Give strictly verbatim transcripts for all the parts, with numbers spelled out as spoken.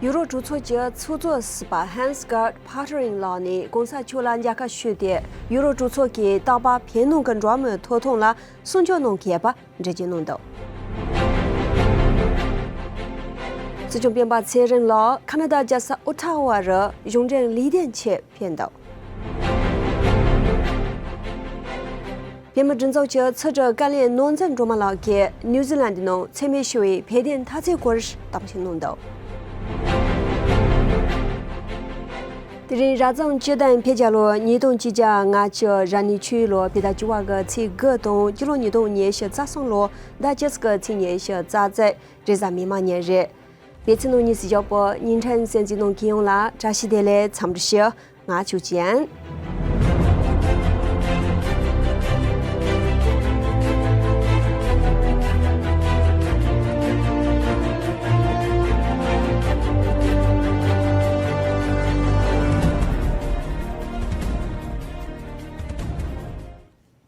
ཡུ་རོབ་གྲོས་ཚོགས་ཀྱི་ཚོགས་གཙོ་ཟུར་པ་Hans Gerd Pöttering ལགས་ནས་གོང་ས་མཆོག་ལ་མཇལ་ཁ་ཞུས་ཏེ། ཡུ་རོབ་གྲོས་ཚོགས་ཀྱིས་རྟག་པར་བོད་ནང་གི་འགྲོ་བ་མིའི་ཐོབ་ཐང་ལ་སྲུང་སྐྱོབ་གནང་གི་ཡོད་པ་འགྲེལ་བརྗོད་གནང་འདུག། སྲིད་སྐྱོང་སྤེན་པ་ཚེ་རིང་ལགས་ཁ་ན་ཌ་རྒྱལ་ས་ཨོ་ཊ་ཝ་རུ་གཞུང་འབྲེལ་ལས་དོན་ཆེད་ཕེབས་འདུག། བོད་མིའི་སྒྲིག་འཛུགས་ཀྱི་ཚོགས་གཙོ་བཀའ་བློན་ནོར་འཛིན་སྒྲོལ་མ་ལགས་ཀྱིས་ནིའུ་ཛི་ལན་ནང་འཚེ་མེད་ཞི་བའི་བོད་དོན་འཐབ་རྩོད་སྐོར་གཏམ་བཤད་གནང་འདུག། དེ་རིང་རབ་བྱུང་སྤྱི་ཟླ་བརྒྱད་པའི་ལོ་ཉིས་སྟོང་ཆིག་བརྒྱ་ལྔ་བཅུ་ཞེ་གཉིས་ཆུ་ཡོས་ལོའི་བོད་ཟླ་བཅུ་པ་གི་ཚེས་དགུ་དང་སྤྱི་ལོ་ཉིས་སྟོང་ཉི་ཤུ་རྩ་གསུམ་ལོའི་ཟླ་བཅུ་གི་ཚེས་ཉི་ཤུ་རྩ་གཅིག་རེས་གཟའ་མིག་དམར་ཉིན་རེད། བོད་ཕྱི་ནང་གཉིས་སུ་བཞུགས་པའི་ཉིན་ཕྲན་གསན་གཟིགས་གནང་མཁན་ཡོངས་ལ་བཀྲ་ཤིས་བདེ་ལེགས། འཚམས་འདྲི་ཞུ། ང་ཆོས་ཅན།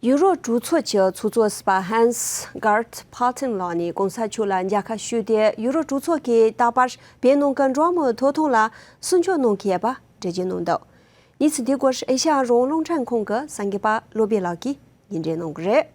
ཡུ་རོབ་གྲོས་ཚོགས་ཀྱི་ཚོགས་གཙོ་ཟུར་པ་Hans Gerd Pöttering ལགས་ནས་གོང་ས་མཆོག་ལ་མཇལ་ཁ་ཞུས་ཏེ། ཡུ་རོབ་གྲོས་ཚོགས་ཀྱིས་རྟག་པར་བོད་ནང་གི་འགྲོ་བ་མིའི་ཐོབ་ཐང་ལ་སྲུང་སྐྱོབ་གནང་གི་ཡོད་པ་འགྲེལ་བརྗོད་གནང་འདུག། གནས་ཚུལ་དེའི་སྐོར་ཨེ་ཤ་ཡ་རང་དབང་རླུང་འཕྲིན་ཁང་གི་གསར་འགོད་པ་བློ་བྷེ་ལགས་ཀྱིས་སྙན་སྒྲོན་གནང་གི་རེད།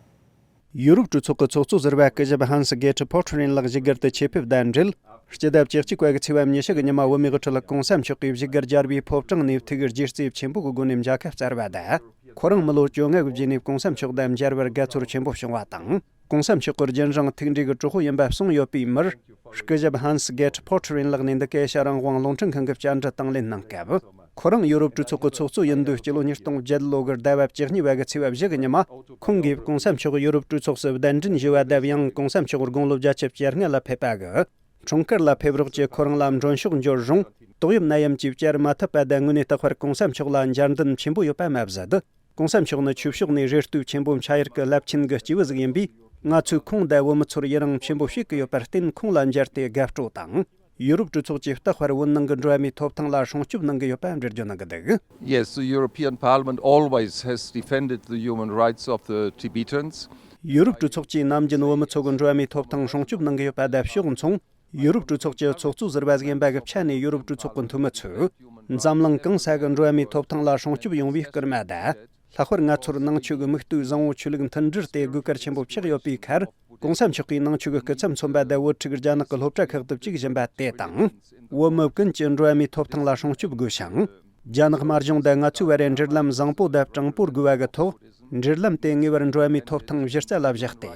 ཡུ་རོབ་གྲོས་ཚོགས་ཀྱི་ཚོགས་གཙོ་ཟུར་པ་སྐུ་ཞབས་Hans Gerd Pöttering ལགས་བཞུགས་སྒར་དུ་ཆེད་ཕེབས་དང་འབྲེལ། སྤྱི་ཟླ་བཅུ་གཅིག་པ་གི་ཚེས་པ་ཉི་ཤུ་གི་ཉི་མ་བོད་མིའི་དབུ་ཁྲིད་གོང་ས་མཆོག་གིས་བཞུགས་སྒར་རྒྱལ་བའི་ཕོ་བྲང་ནས་ཐུགས་དགྱེས་གཟི་བརྗིད་ཆེན་པོ་གི་སྒོ་ནས་མཇལ་ཁ་བསྩལ་བ་དང་། ཁོ་རང་མི་ལོ་བཅོ་ལྔ་གི་རྗེས་ནས་གོང་ས་མཆོག་དང་མཇལ་བར་དགའ་ཚོར་ཆེན་པོ་བྱུང་བ་དང་། གོང་ས་མཆོག་གི་རྒྱུན་རིང་ཐུགས་འདྲིས་ཀྱི་གྲོགས་པོ་ཡིན་པ་གསུངས་ཡོད་པའི་མིར། སྐུ་ཞབས་Hans Gerd Pöttering ལགས་ནས་འདི་ག་ཨེ་ཤ་ཡ་རང་དབང་རླུང་འཕྲིན་ཁང་གི་བཅར་འདྲི་དང་ལེན་གནང་སྐབས། ཁོ་རང་ཡུ་རོབ་གྲོས་ཚོགས་ཀྱི་ཚོགས་གཙོ་ཡིན་དུས་སྤྱི་ལོ་ཉིས་སྟོང་བརྒྱད་ལོ་གི་ཟླ་བ་བཅུ་གཉིས་པ་གི་ཚེས་པ་བཞི་གི་ཉི་མ། ཁོང་གིས་གོང་ས་མཆོག་ཡུ་རོབ་གྲོས་ཚོགས་སུ་གདན་འདྲེན་ཞུས་པ་དང་། ཡང་གོང་ས་མཆོག་དགུང་ལོ་བརྒྱད་ཅུ་གྱ་ལྔ་ལ་ཕེབས་པ་གི་འཁྲུངས་སྐར་ལ་ཕེབས་རོགས་ཀྱིས་ཁོ་རང་ལ་མགྲོན་ཤོག་འབྱོར་རུང་། ཏོག་དབྱིབས་ནད་ཡམས་ཀྱིས་བསྐྱལ་མ་ཐུབ་པ་དང་། དངོས་གནས་རྟག་པར་གོང་ས་མཆོག་ལ་འཇར་འདོན་ཆེན་པོ་ཡོད་པ་མ་ཟད། གོང་ས་མཆོག་ནི་ཆོས་ཕྱོགས་ནས་རེ་ལྟོས་ཆེན་པོ་འཆའ་ཡུལ་གྱི་རླབས་ཆེན་གྱི་སྐྱེས་བུ་ཟིག་ཡིན་པས། ང་ཚོས་ཁོང་དང་བོད་མི་ཚོར་ཡི་རང་ཆེན་པོ་བྱེད་ཀྱི་ཡོད་པར་བརྟེན། ཁོང་ལ་མཇལ་ཏེ་དགའ་སྤྲོ་དང་། ཡུ་རོབ་གྲོས་ཚོགས་ཀྱིས་རྟག་པར་བོད་ནང་གི་འགྲོ་བ་མིའི་ཐོབ་ཐང་ལ་སྲུང་སྐྱོབ་གནང་གི་ཡོད་པ་འགྲེལ་བརྗོད་གནང་གི་འདུག། Yes, the European Parliament always has defended the human rights of the Tibetans. ཡུ་རོབ་གྲོས་ཚོགས་ཀྱིས་ནམ་རྒྱུན་བོད་མི་ཚོ་གི་འགྲོ་བ་མིའི་ཐོབ་ཐང་སྲུང་སྐྱོབ་གནང་གི་ཡོད་པ་དང་། ཕྱོགས་མཚུངས། ཡུ་རོབ་གྲོས་ཚོགས་ཀྱི་ཚོགས་གཙོ་ཟུར་པ་ཟིག་ཡིན་པ་གི་ཆ་ནས། ཡུ་རོབ་གྲོས་ཚོགས་ཀྱི་འཐུས་མི་ཚོས་འཛམ་གླིང་གང་ས་གི་འགྲོ་བ་མིའི་ཐོབ་ཐང་ལ་སྲུང་སྐྱོབ་ཡོང་བའི་སྐུལ་མ་དང་། ལྷག་པར་ང་ཚོར་ནང་ཆོས་ཀྱི་མིག་ལྟོས་བཟང་བོ་ཆོས་ལུགས་མཐུན་སྒྲིལ་དེ་དགོས་གལ་ཆེན་པོ་ཆགས་ཡོད་པའི་ཁར། གོང་ས་མཆོག་གིས་ནང་ཆོས་ཀྱི་སྐུ་ཚབ་མཚོན་པ་དང་བོད་ཕྲུག་རྒྱ་ནག་གི་སློབ་གྲྭ་ཁག་ཏུ་བཅུག་བཞིན་པ་དེ་དང་། བོད་མི་ཀུན་གྱི་འགྲོ་བ་མིའི་ཐོབ་ཐང་ལ་སྲུང་སྐྱོབ་དགོས་ཤིང་། རྒྱ་ནག་དམར་གཞུང་དང་ང་ཚོའི་བར་འབྲེལ་ལམ་བཟང་པོ་དང་དྲང་པོར་དགོས་པ་གི་ཐོག་འབྲེལ་ལམ་དེ་ངེས་པར་འགྲོ་བ་མིའི་ཐོབ་ཐང་གཞི་རྩ་ལ་བཞག་སྟེ།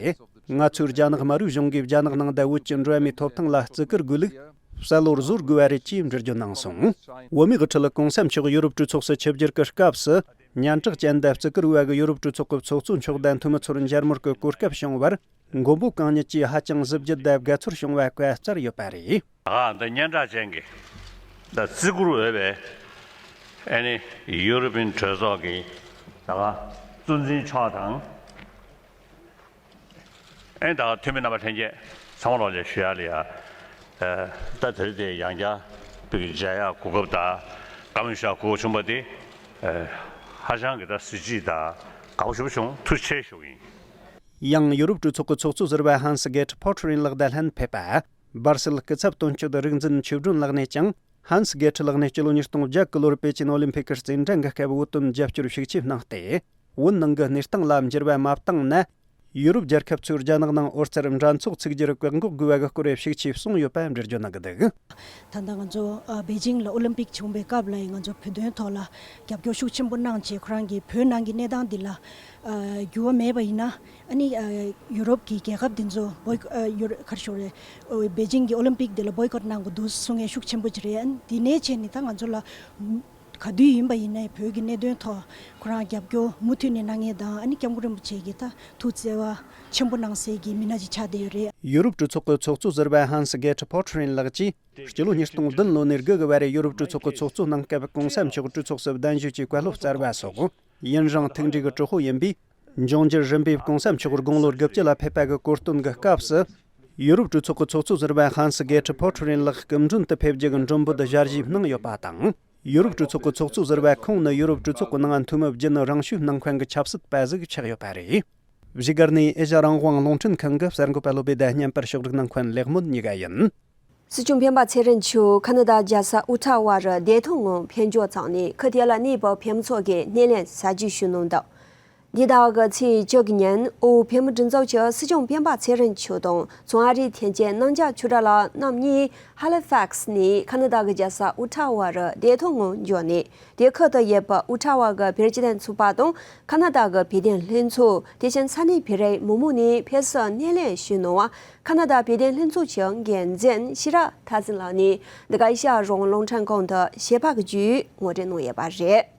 ང་ཚོའི་རྒྱ་ནག་དམར་པོའི་གཞུང་གིས་རྒྱ་ནག་ནང་དང་བོད་ཀྱི་འགྲོ་བ་མིའི་ཐོབ་ཐང་ལ་བརྩི་བཀུར་དགོས་ལུགས་གསལ་བོར་བཟོ་དགོས་པ་རེད་ཅེས་འགྲེལ་བརྗོད་གནང་སོང་། བོད་མིའི་དབུ་ཁྲིད་གོང་ས་མཆོག་ཡུ་རོབ་གྲོས་ཚོགས་སུ་ཆིབས་བསྒྱུར་གྱི་སྐབས་སུ། སྙན་གྲགས་ཅན་དང་བརྩི་བཀུར་བ་གི་ཡུ་རོབ་གྲོས་ཚོགས་ཀྱི་ཚོགས་གཙོ་མཆོག་དང་འཐུས་མི་ཚོར་མཇལ་མོལ་གྱི་གོ་སྐབས་བྱུང་བར། མགོན་པོ་གང་ཉིད་ཀྱིས་ཧ་ཅང་གཟི་བརྗིད་དང་དགའ་ཚོར་བྱུང་བ་བཀའ་སྩལ་ཡོད་པ་རེད། ད་ག་འདི་སྙན་གྲགས་ཅན་གྱི་ད་བརྩི་བཀུར་འོས་པའི་ཨ་ནི་ཡུ་རོ་པིན་གྲོས་ཚོགས་ཀྱི་ད་ག་གཙོ་འཛིན་མཆོག་དང་། ཨེ་ད་འཐུས་མི་རྣམ་པ་ལྷན་རྒྱས་ཚང་མ་ལོག་ལས་ཞུ་ཡ་ལ་ཡ། ཨ་ད་དེ་རིང་དེ་ཡང་བསྐྱར་བོད་ཀྱི་མཇལ་ཡག་གོ་སྐབས་དང་བཀའ་མོལ་ཞུ་ཡག་གོ་སྐབས་བྱུང་བ་དེ་ཨ་ཧ་ཅང་གི་ད་གཟི་བརྗིད་དང་དགའ་པོ་ཞེ་པོ་བྱུང་། ཐུགས་རྗེ་ཆེ་ཞུ་གི་ཡིན། ཡང་ཡུ་རོབ་གྲོས་ཚོགས་ཀྱི་ཚོགས་གཙོ་ཟུར་པ་ཧན་སི་གེ་ཊི་ཕོ་ཊ་རིན་ལགས་དང་ལྷན་ཕེབས་པ། སྦར་སིལ་སྐུ་ཚབ་དོན་གཅོད་རིག་འཛིན་ཆོས་སྒྲོན་ལགས་ནས་ཀྱང་། ཧན་སི་གེ་ཊི་ལགས་ནས་སྤྱི་ལོ་ཉིས་སྟོང་བརྒྱད་གི་ལོར་པེ་ཅིན་ཨོ་ལིམ་ཕིག་གི་རྩེད་འགྲན་གྱི་སྐབས་འུད་སྟོན་རྒྱབ་སྐྱོར་ཤུགས་ཆེ་གནང་སྟེ། བོད་ནང་གི་གནས་སྟངས་ལ་འགྱུར་བ་མ་བཏང་ན། ཡུ་རོབ་རྒྱལ་ཁབ་ཚོས་རྒྱ་ནག་ནང་ཨོ་རྩལ་འགྲན་ཚོགས་ཚུགས་རྒྱུར་བཀག་འགོག་དགོས་པ་གི་སྐོར་ཤུགས་ཆེ་གསུངས་ཡོད་པ་འགྲེལ་བརྗོད་གནང་གི་འདུག། ད་ལྟ་ང་ཚོ་ཨ་པེ་ཅིང་ལ་ཨོ་ལིམ་པིག་བྱུང་བའི་སྐབས་ལ་ཡང་ང་ཚོ་བོད་དོན་ཐོག་ལ་རྒྱབ་སྐྱོར་ཤུགས་ཆེན་པོ་གནང་བྱས། ཁོ་རང་གིས་བོད་ནང་གི་གནས་སྟངས་འདི་ལ་ཨ་འགྱུར་བ་མེད་པ་ཡིན་ན། ཨ་ནི་ཨ་ཡུ་རོབ་ཀྱི་རྒྱལ་ཁབ་འདི་ཚོ་བོའི་ཨ་ཡུ་རོ་ག་རེ་ཞུ་དགོས་རེད། ཨོ་པེ་ཅིང་གི་ཨོ་ལིམ་པིག་འདི་ལ་བོའི་ཀོཊ་གནང་དགོས་འདུག་གསུང་མཁན་ཤུགས་ཆེན་པོ་ཅིག་རེད། ཨ་ནི་འདི་ནས་བྱས་ནས་ད་ང་ཚོ་ལ་ག་དུས་ཡིན་པ་ཡིན་ནའི་བོད་ཀྱི་གནད་དོན་ཐོག་ཁོ་རང་རྒྱབ་སྐྱོར་མུ་མཐུད་ནས་གནང་མཁན་དང་། ཨ་ནི་སྐྱབས་མགོན་རིན་པོ་ཆེ་གི་ད་ཐུགས་བརྩེ་བ་ཆེན་པོ་གནང་སའི་གི་མི་སྣ་ཅིག་ཆགས་བསྡད་ཡོད་རེད། ཡུ་རོབ་གྲོས་ཚོགས་ཀྱི་ཚོགས་གཙོ་ཟུར་པ་ཧན་སི་གེ་ཊི་ཕོ་ཊ་རིན་ལགས་ཀྱིས། སྤྱི་ལོ་ཉིས་སྟོང་བདུན་ལོ་ནས་དགུ་གི་བར་ཡུ་རོབ་གྲོས་ཚོགས་ཀྱི་ཚོགས་གཙོ་གནང་སྐབས། གོང་ས་མཆོག་གྲོས་ཚོགས་སུ་གདན་ཞུས་ཀྱི་བཀའ་སློབ་སྩལ་བ་སོགས་ཡུན་རིང་ཐུགས་འདྲིས་ཀྱི་གྲོགས་པོ་ཡིན་པས། འབྱུང་འགྱུར་རིམ་པས་གོང་ས་མཆོག་དགུང་ལོ་དགུ་བཅུ་ལ་ཕེབས་པ་གི་གོ་སྟོན་གྱི་སྐབས་སུ། ཡུ་རོབ་གྲོས་ཚོགས་ཀྱི་ཚོགས་གཙོ་ཟུར་པ་ཧན་སི་གེ་ཊི་ཕོ་ཊ་རིན་ལགས་སྐུ་མགྲོན་དུ་ཕེབས་རྒྱུ་གི་མགྲོན་འབོད་ཞལ་བཞེས་གནང་ཡོད་པ་དང་། ཡུ་རོབ་གྲོས་ཚོགས་ཀྱི་ཚོགས་གཙོ་ཟུར་པ་ཁོང་ནི་ཡུ་རོབ་གྲོས་ཚོགས་ཀྱི་ནང་འཐུས་མི་བརྒྱུད་ནས་རང་ཞུ་གནང་མཁན་གྱི་ཆབ་སྲིད་པ་ཟིག་ཆགས་ཡོད་པ་རེད། བཞུགས་སྒར་ནས་ཨེ་ཤ་རང་དབང་རླུང་འཕྲིན་ཁང་གི་གསར་འགོད་པ་བློ་བྷེ་དང་བརྙན་པར་ཕྱོགས་སྒྲིག་གནང་མཁན་ལེགས་སྨོན་གཉིས་ཀ་ཡིན། སྲིད་སྐྱོང་སྤེན་པ་ཚེ་རིང་མཆོག་ཁ་ན་ཌ་རྒྱལ་ས་ཨོ་ཊ་ཝ་རུ་བདེ་ཐང་ངང་ཕེབས་འབྱོར་བྱས་ནས་ཁུལ་དེ་ལ་གནས་པའི་བོད་མི་ཚོ་གི་སྣེ་ལེན་ཞབས་ཕྱི་ཞུས་གནང་འདུག་འདི་ཟླ་བ་གི་ཚེས་བཅུ་གི་ཉིན་ཨོ་བོད་མི་སྒྲིག་འཛུགས་ཀྱི་སྲིད་སྐྱོང་སྤེན་པ་ཚེ་རིང་མཆོག་དང་ཚོང་ཨ་རིའི་ཐོན་སྐྱེད་གནང་འཇགས་ཆོས་གྲགས་ལགས་རྣམ་གཉིས་ཧ་ལི་ཕེག་སི་ནས་ཁ་ན་ཌ་གི་རྒྱལ་ས་ཨོ་ཊ་ཝ་རུ་བདེ་ཐང་ངང་འབྱོར་ནས། དེ་ཁུལ་དུ་ཡོད་པའི་ཨོ་ཊ་ཝ་གི་བོད་སྤྱི་མཐུན་ཚོགས་པ་དང་ཁ་ན་ཌ་གི་བོད་དོན་ལྷན་ཚོགས། དེ་བཞིན་ས་གནས་བོད་རིགས་མི་མང་ནས་ཕེབས་བསུ་སྣེ་ལེན་ཞུས་གནང་བ། ཁ་ན་ཌ་བོད་དོན་ལྷན་ཚོགས་ཀྱི་འགན་འཛིན་ཤེས་རབ་མཐར་ཕྱིན་ལགས་ནས་འདི་ག་ཨེ་ཤ་ཡ་རང་དབང་རླུང་འཕྲིན་ཁང་དུ་ཞལ་པར་གྱི་བརྒྱུད་ངོ་སྤྲོད་གནང་ཡོད་པ་རེད།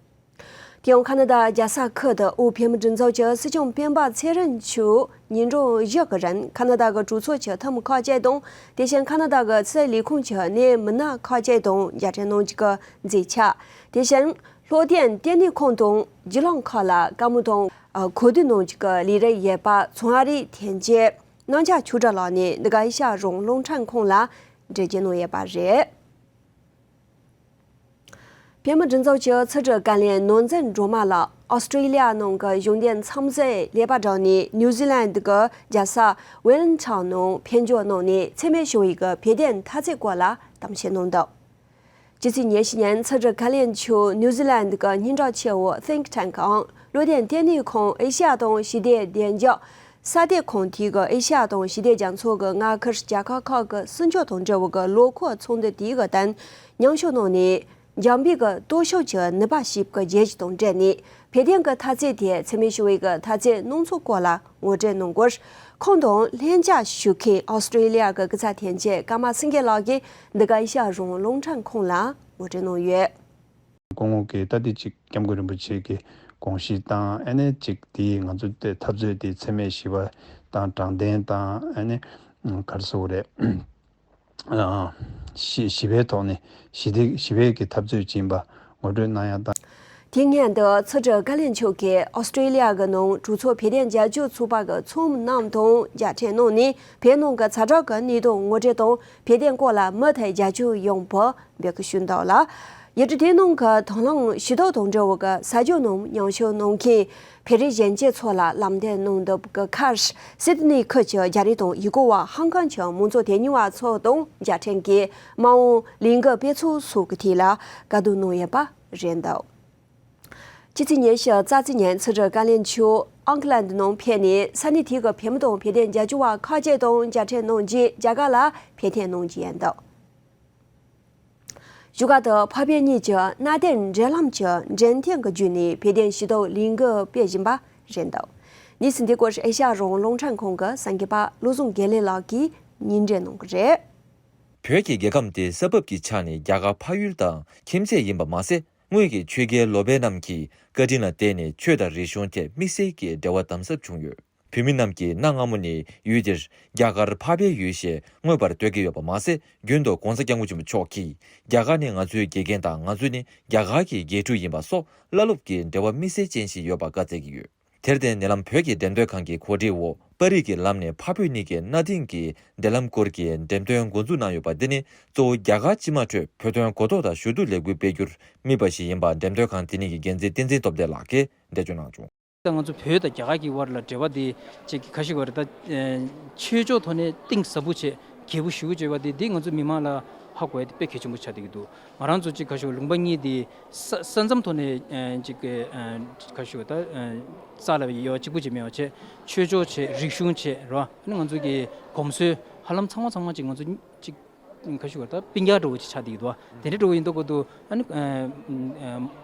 དེ་ཡང་ཁ་ན་ཌ་རྒྱལ་ས་ཁུལ་དུ་ཨོ་བོད་མི་སྒྲིག་འཛུགས་ཀྱི་སྲིད་སྐྱོང་སྤེན་པ་ཚེ་རིང་མཆོག་ཉིན་གྲངས་བཞི་གི་རིང་ཁ་ན་ཌ་གི་གྲོས་ཚོགས་ཀྱི་འཐུས་མི་ཁག་ཅིག་དང་། དེ་བཞིན་ཁ་ན་ཌ་གི་ཕྱི་སྲིད་ལས་ཁུངས་ཀྱི་གནད་མི་སྣ་ཁག་ཅིག་དང་མཇལ་འཕྲད་གནང་རྒྱུ་གི་མཛད་འཆར། དེ་བཞིན་བློ་བརྟན་ལྟེ་གནས་ཁང་དང་བརྒྱུད་ལམ་ཁག་ལ་བཀའ་མོལ་དང་གོ་བསྡུར་གནང་རྒྱུ་གི་ལས་རིམ་ཡོད་པ་ཚོང་ཨ་རིའི་ཐོན་སྐྱེད་གནང་འཇགས་ཆོས་གྲགས་ལགས་ནས་འདི་ག་ཨེ་ཤ་ཡ་རང་དབང་རླུང་འཕྲིན་ཁང་ལ་འགྲེལ་བརྗོད་གནང་ཡོད་པ་རེད། བོད་མི་སྒྲིག་འཛུགས་ཀྱི་ཚོགས་སྒྲིག་བཀའ་བློན་ནོར་འཛིན་སྒྲོལ་མ་ལགས་ཨོ་སི་ཀྲི་ལི་ཡ་ནང་གི་གཞུང་འབྲེལ་འཚམས་གཟིགས་ལེགས་པར་གྲུབ་ནས་ནིའུ་ཛི་ལན་གྱི་རྒྱལ་ས་ཝེ་ལིང་ཊོན་ནང་ཕེབས་འབྱོར་གནང་ནས་འཚེ་མེད་ཞི་བའི་བོད་དོན་འཐབ་རྩོད་སྐོར་ལ་གཏམ་བཤད་གནང་འདུག་སྤྱི་ཚེས་ཉེར་བཞི་ཉིན་ཚོགས་སྒྲིག་བཀའ་བློན་མཆོག་ནིའུ་ཛི་ལན་གྱི་སྙན་གྲགས་ཆེ་བའི་think tank ཨང་བློ་བརྟན་ལྟེ་གནས་ཁང་ཨེ་ཤ་ཡ་དང་ཞི་བདེ་བདེ་འཇགས་གསར་གཏོད་ཁང་དེ་གི་ཨེ་ཤ་ཡ་དང་ཞི་བདེ་རྒྱ་མཚོ་གི་མངའ་ཁུལ་རྒྱལ་ཁབ་ཁག་གི་སྲིད་ཕྱོགས་དང་འབྲེལ་བའི་གི་ལོ་འཁོར་ཚོགས་འདུ་དེ་གི་སྟེང་མཉམ་ཞུགས་གནང་ནས། འཇམ་དཔལ་གྱི་སྟོབས་ཤུགས་ཀྱི་ནུས་པ་ཞིབ་ཀྱི་རྒྱས་གཞི་དང་འབྲེལ་ནས་བོད་དོན་གྱི་འཐབ་རྩོད་དེ་འཚེ་མེད་ཞི་བའི་གི་འཐབ་རྩོད་གནང་ཚུལ་སྐོར་ལ་ངོ་སྤྲོད་གནང་སྐོར། ཁོང་དང་ལྷན་རྒྱས་ཞུ་མཁན་ཨོ་སི་ཀྲི་ལི་ཡ་གི་སྐུ་ཚབ་ཐེངས་གཅིག་ཀརྨ་སེང་གེ་ལགས་ཀྱིས་འདི་ག་ཨེ་ཤ་ཡ་རང་དབང་རླུང་འཕྲིན་ཁང་ལ་ངོ་སྤྲོད་གནང་ཡོད། སྐུ་ངོ་གིས་ད་ལྟ་ཅིག་སྐྱབས་མགོན་རིན་པོ་ཆེ་གི་དགོངས་གཞི་དང་ཨ་ནི་ཅིག་དེ་ང་ཚོ་དེ་འཐབ་རྩོད་དེ་འཚེ་མེད་ཞི་བ་དང་དྲང་བདེན་དང་ཨ་ནི་ག་རེ་ཟེར་དགོས་རེད། ཞི་ཞི་བའི་ཐོག་ནས་ཞི་བདེ་ཞི་བའི་གི་འཐབ་རྩོད་ཅིག་ཡིན་པ་ངོ་སྤྲོད་གནང་ཡ་དང་། དེ་སྔོན་དུ་ཚོགས་སྒྲིག་བཀའ་བློན་མཆོག་གིས་ཨོ་སི་ཀྲི་ལི་ཡ་གི་ནང་གྲོས་ཚོགས་བོད་དོན་རྒྱབ་སྐྱོར་ཚོགས་པ་གི་ཚོགས་མི་རྣམས་དང་མཇལ་འཕྲད་གནང་ནས་བོད་ནང་གི་ཛ་དྲག་གི་གནད་དོན་ངོ་སྤྲོད་དང་བོད་དོན་སྐོར་ལ་མུ་མཐུད་རྒྱབ་སྐྱོར་ཡོང་བར་འབོད་སྐུལ་ཞུས་འདུག་ལ། ཡུལ་གྲུ་དེའི་ནང་གི་དང་བླངས་ཞི་གཏོགས་དང་འབྲེལ་བའི་གི་ས་ཕྱོགས་ནང་མཉམ་ཞུགས་གནང་མཁན། བོད་རིགས་གཞོན་སྐྱེས་ཚོ་ལ་ལམ་སྟོན་གནང་འདོད་ཀྱི་ཁར། སིད་ནི་ཁུལ་གྱི་རྒྱ་རིགས་དང་ཡུ་གུར་བ་ཧང་ཀང་གི་མང་གཙོ་དོན་གཉེར་བ་ཚོ་དང་མཇལ་འཕྲད་ཀྱིས་མ་འོངས་ལས་འགུལ་སྤེལ་ཚུལ་སོགས་ཀྱི་ཐད་ལ་བཀའ་བསྡུར་གནང་ཡོད་པ་རེད་འདུག་སྤྱི་ཚེས་ཉི་ཤུ་རྩ་གཅིག་ཉིན་ཚོགས་སྒྲིག་བཀའ་བློན་མཆོག་ཨོག་ལན་ནང་ཕེབས་ནས་ས་གནས་དེ་གའི་བོད་མི་དང་བོད་དོན་རྒྱབ་སྐྱོར་བ་ཁག་ཅིག་དང་མཇལ་འཕྲད་གནང་རྗེས་རྒྱ་གར་ལ་ཕེབས་ཐོན་གནང་རྒྱུ་ཡིན་འདུག་བཞུགས་སྒར་དུ་འཕགས་བོད་གཉིས་ཀྱི་གནའ་དེང་འབྲེལ་ལམ་གྱི་འགྲེམས་སྟོན་གྱི་བརྒྱུད་ནས་བོད་དོན་ཞི་གཏོང་ལས་འགུལ་སྤེལ་བཞིན་པ་རེད་འདུག་གནས་ཚུལ་འདི་སྐོར་ཨེ་ཤ་ཡ་རང་དབང་རླུང་འཕྲིན་ཁང་གི་གསར་འགོད་པ་བློ་བཟང་དགེ་ལེགས་ལགས་ཀྱིས་སྙན་སྒྲོན་གནང་གི་རེད། བོད་ཀྱི་རྒྱལ་ཁམས་དེ་ས་བབ་ཀྱི་ཆ་ནས་རྒྱ་གར་ཕ་ཡུལ་དང་ཁྱིམ་མཚེས་ཡིན་པ་མ་ཟད། སྔོན་གྱི་ཆོས་རྒྱལ་ལོ་པཎ་རྣམས་ཀྱི་བཀའ་དྲིན་ལ་བརྟེན་ནས་ཆོས་དང་རིག་གཞུང་ཐད་དམིགས་བསལ་གྱི་འབྲེལ་བ་དམ་ཟབ་བྱུང་ཡོད། བོད་མི་རྣམས་ཀྱིས་གནའ་སྔ་མོ་ནས་ཡུལ་འདིར་རྒྱ་གར་འཕགས་པའི་ཡུལ་ཞེས་མངོན་པར་འདོད་ཀྱི་ཡོད་པ་མ་ཟད། རྒྱུན་དུ་༸གོང་ས་༸སྐྱབས་མགོན་ཆེན་པོ་མཆོག་གིས་རྒྱ་གར་ནི་ང་ཚོའི་དགེ་རྒན་དང་ང་ཚོ་ནི་རྒྱ་གར་གྱི་དགེ་ཕྲུག་ཡིན་པ་སོགས་བླ་སློབ་ཀྱི་འབྲེལ་བ་དམིགས་བསལ་ཅན་ཞིག་ཡོད་པ་བཀའ་སྩལ་གྱི་ཡོད། དེར་བརྟེན་ཉེ་ལམ་བོད་ཀྱི་འགྲེམས་སྟོན་ཁང་གི་གོ་སྒྲིག་འོག་པར་རིས་ཀྱི་ལམ་ནས་འཕགས་བོད་གཉིས་ཀྱི་གནའ་དེང་གི་འབྲེལ་ལམ་སྐོར་གྱི་འགྲེམས་སྟོན་འགོ་འཛུགས་གནང་ཡོད་པ་འདི་ནི་གཙོ་བོ་རྒྱ་གར་སྤྱི་དམངས་ཁྲོད་བོད་དོན་གོ་རྟོགས་དང་ཞུ་གཏུག་ལས་འགུལ་སྤེལ་རྒྱུར་དམིགས་པ་ཞིག་ཡིན་པ་འགྲེམས་སྟོན་ཁང་དེ་ཉིད་ཀྱི་འགན་འཛིན་བསྟན་འཛིན་སྟོབས་ལྡན་ལགས་ཀྱིས་འགྲེལ་བརྗོད་གནང་བྱུང་། ད་ང་ཚོ་བོད་དང་རྒྱ་གར་གྱི་དབར་ལ་འབྲེལ་བ་དེ་ཅིག་ག་ཞིག་བར་ད་ཆོས་ཕྱོགས་ཐོག་ནས་གཏིང་ཟབ་པོ་བྱས་རྒྱས་པོ་ཞེ་པོ་བྱས་པ་དེ་འདི་ང་ཚོ་མི་མང་ལ་ཧ་གོ་ཡ་དེ་དཔེ་གལ་ཆེན་པོ་ཆགས་བསྡད་ཀྱི་འདུག་ང་རང་ཚོ་ཅིག་ག་ཞིག་ལུང་པ་གཉིས་དེ་ས་ས་མཚམས་ཐོག་ནས་ཅིག་ག་ཞིག་ད་རྩ་ལ་ཡོད་གཅིག་པུ་ཅིག་མེད་པ་བྱས། ཆོས་ཕྱོགས་བྱས། རིག་གཞུང་བྱས་རོ། ཨ་ནི་ང་ཚོ་གི་གོམས་སྲོལ་ཧ་ལམ་ཚང་མ་ཚང་མ་ཅིག་ང་ཚོ་ཅིག་ག་ཞིག་ད་སྤུན་ཀྱག་འདྲ་བོ་ཅིག་ཆགས་བསྡད་ཀྱི་འདུག་དེ་འདྲ་འདྲ་བོ་ཡིན་མདོག་གོ་འདུག་ཨ་ནི་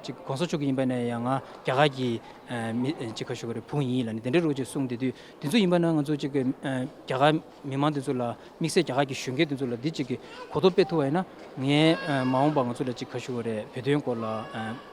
ཅིག་གོང་ས་མཆོག་གི་ཡིན་པ་ན་ཡང་ང་རྒྱ་གར་གྱི་མི་ཅིག་ག་ཞིག་རེད་བུ་ཡིན་ལབ་ནི་དེ་འདྲ་འདྲ་བོ་ཅིག་གསུངས་བསྡད་དུས། དེ་ཚོ་ཡིན་པ་ན་ང་ཚོ་ཅིག་གི་རྒྱ་གར་མི་མང་དེ་ཚོ་ལ་དམིགས་བསལ་རྒྱ་གར་གྱི་གཞོན་སྐྱེས་དེ་ཚོ་ལ་འདི་ཅིག་གི་གོ་རྟོགས་སྤེལ་ཐུབ་པ་ཡིན་ན། ངས་མ་འོངས་པ་ང་ཚོ་ལ་ཅིག་ག་ཞིག་རེད་བོད་དོན་སྐོར་ལ་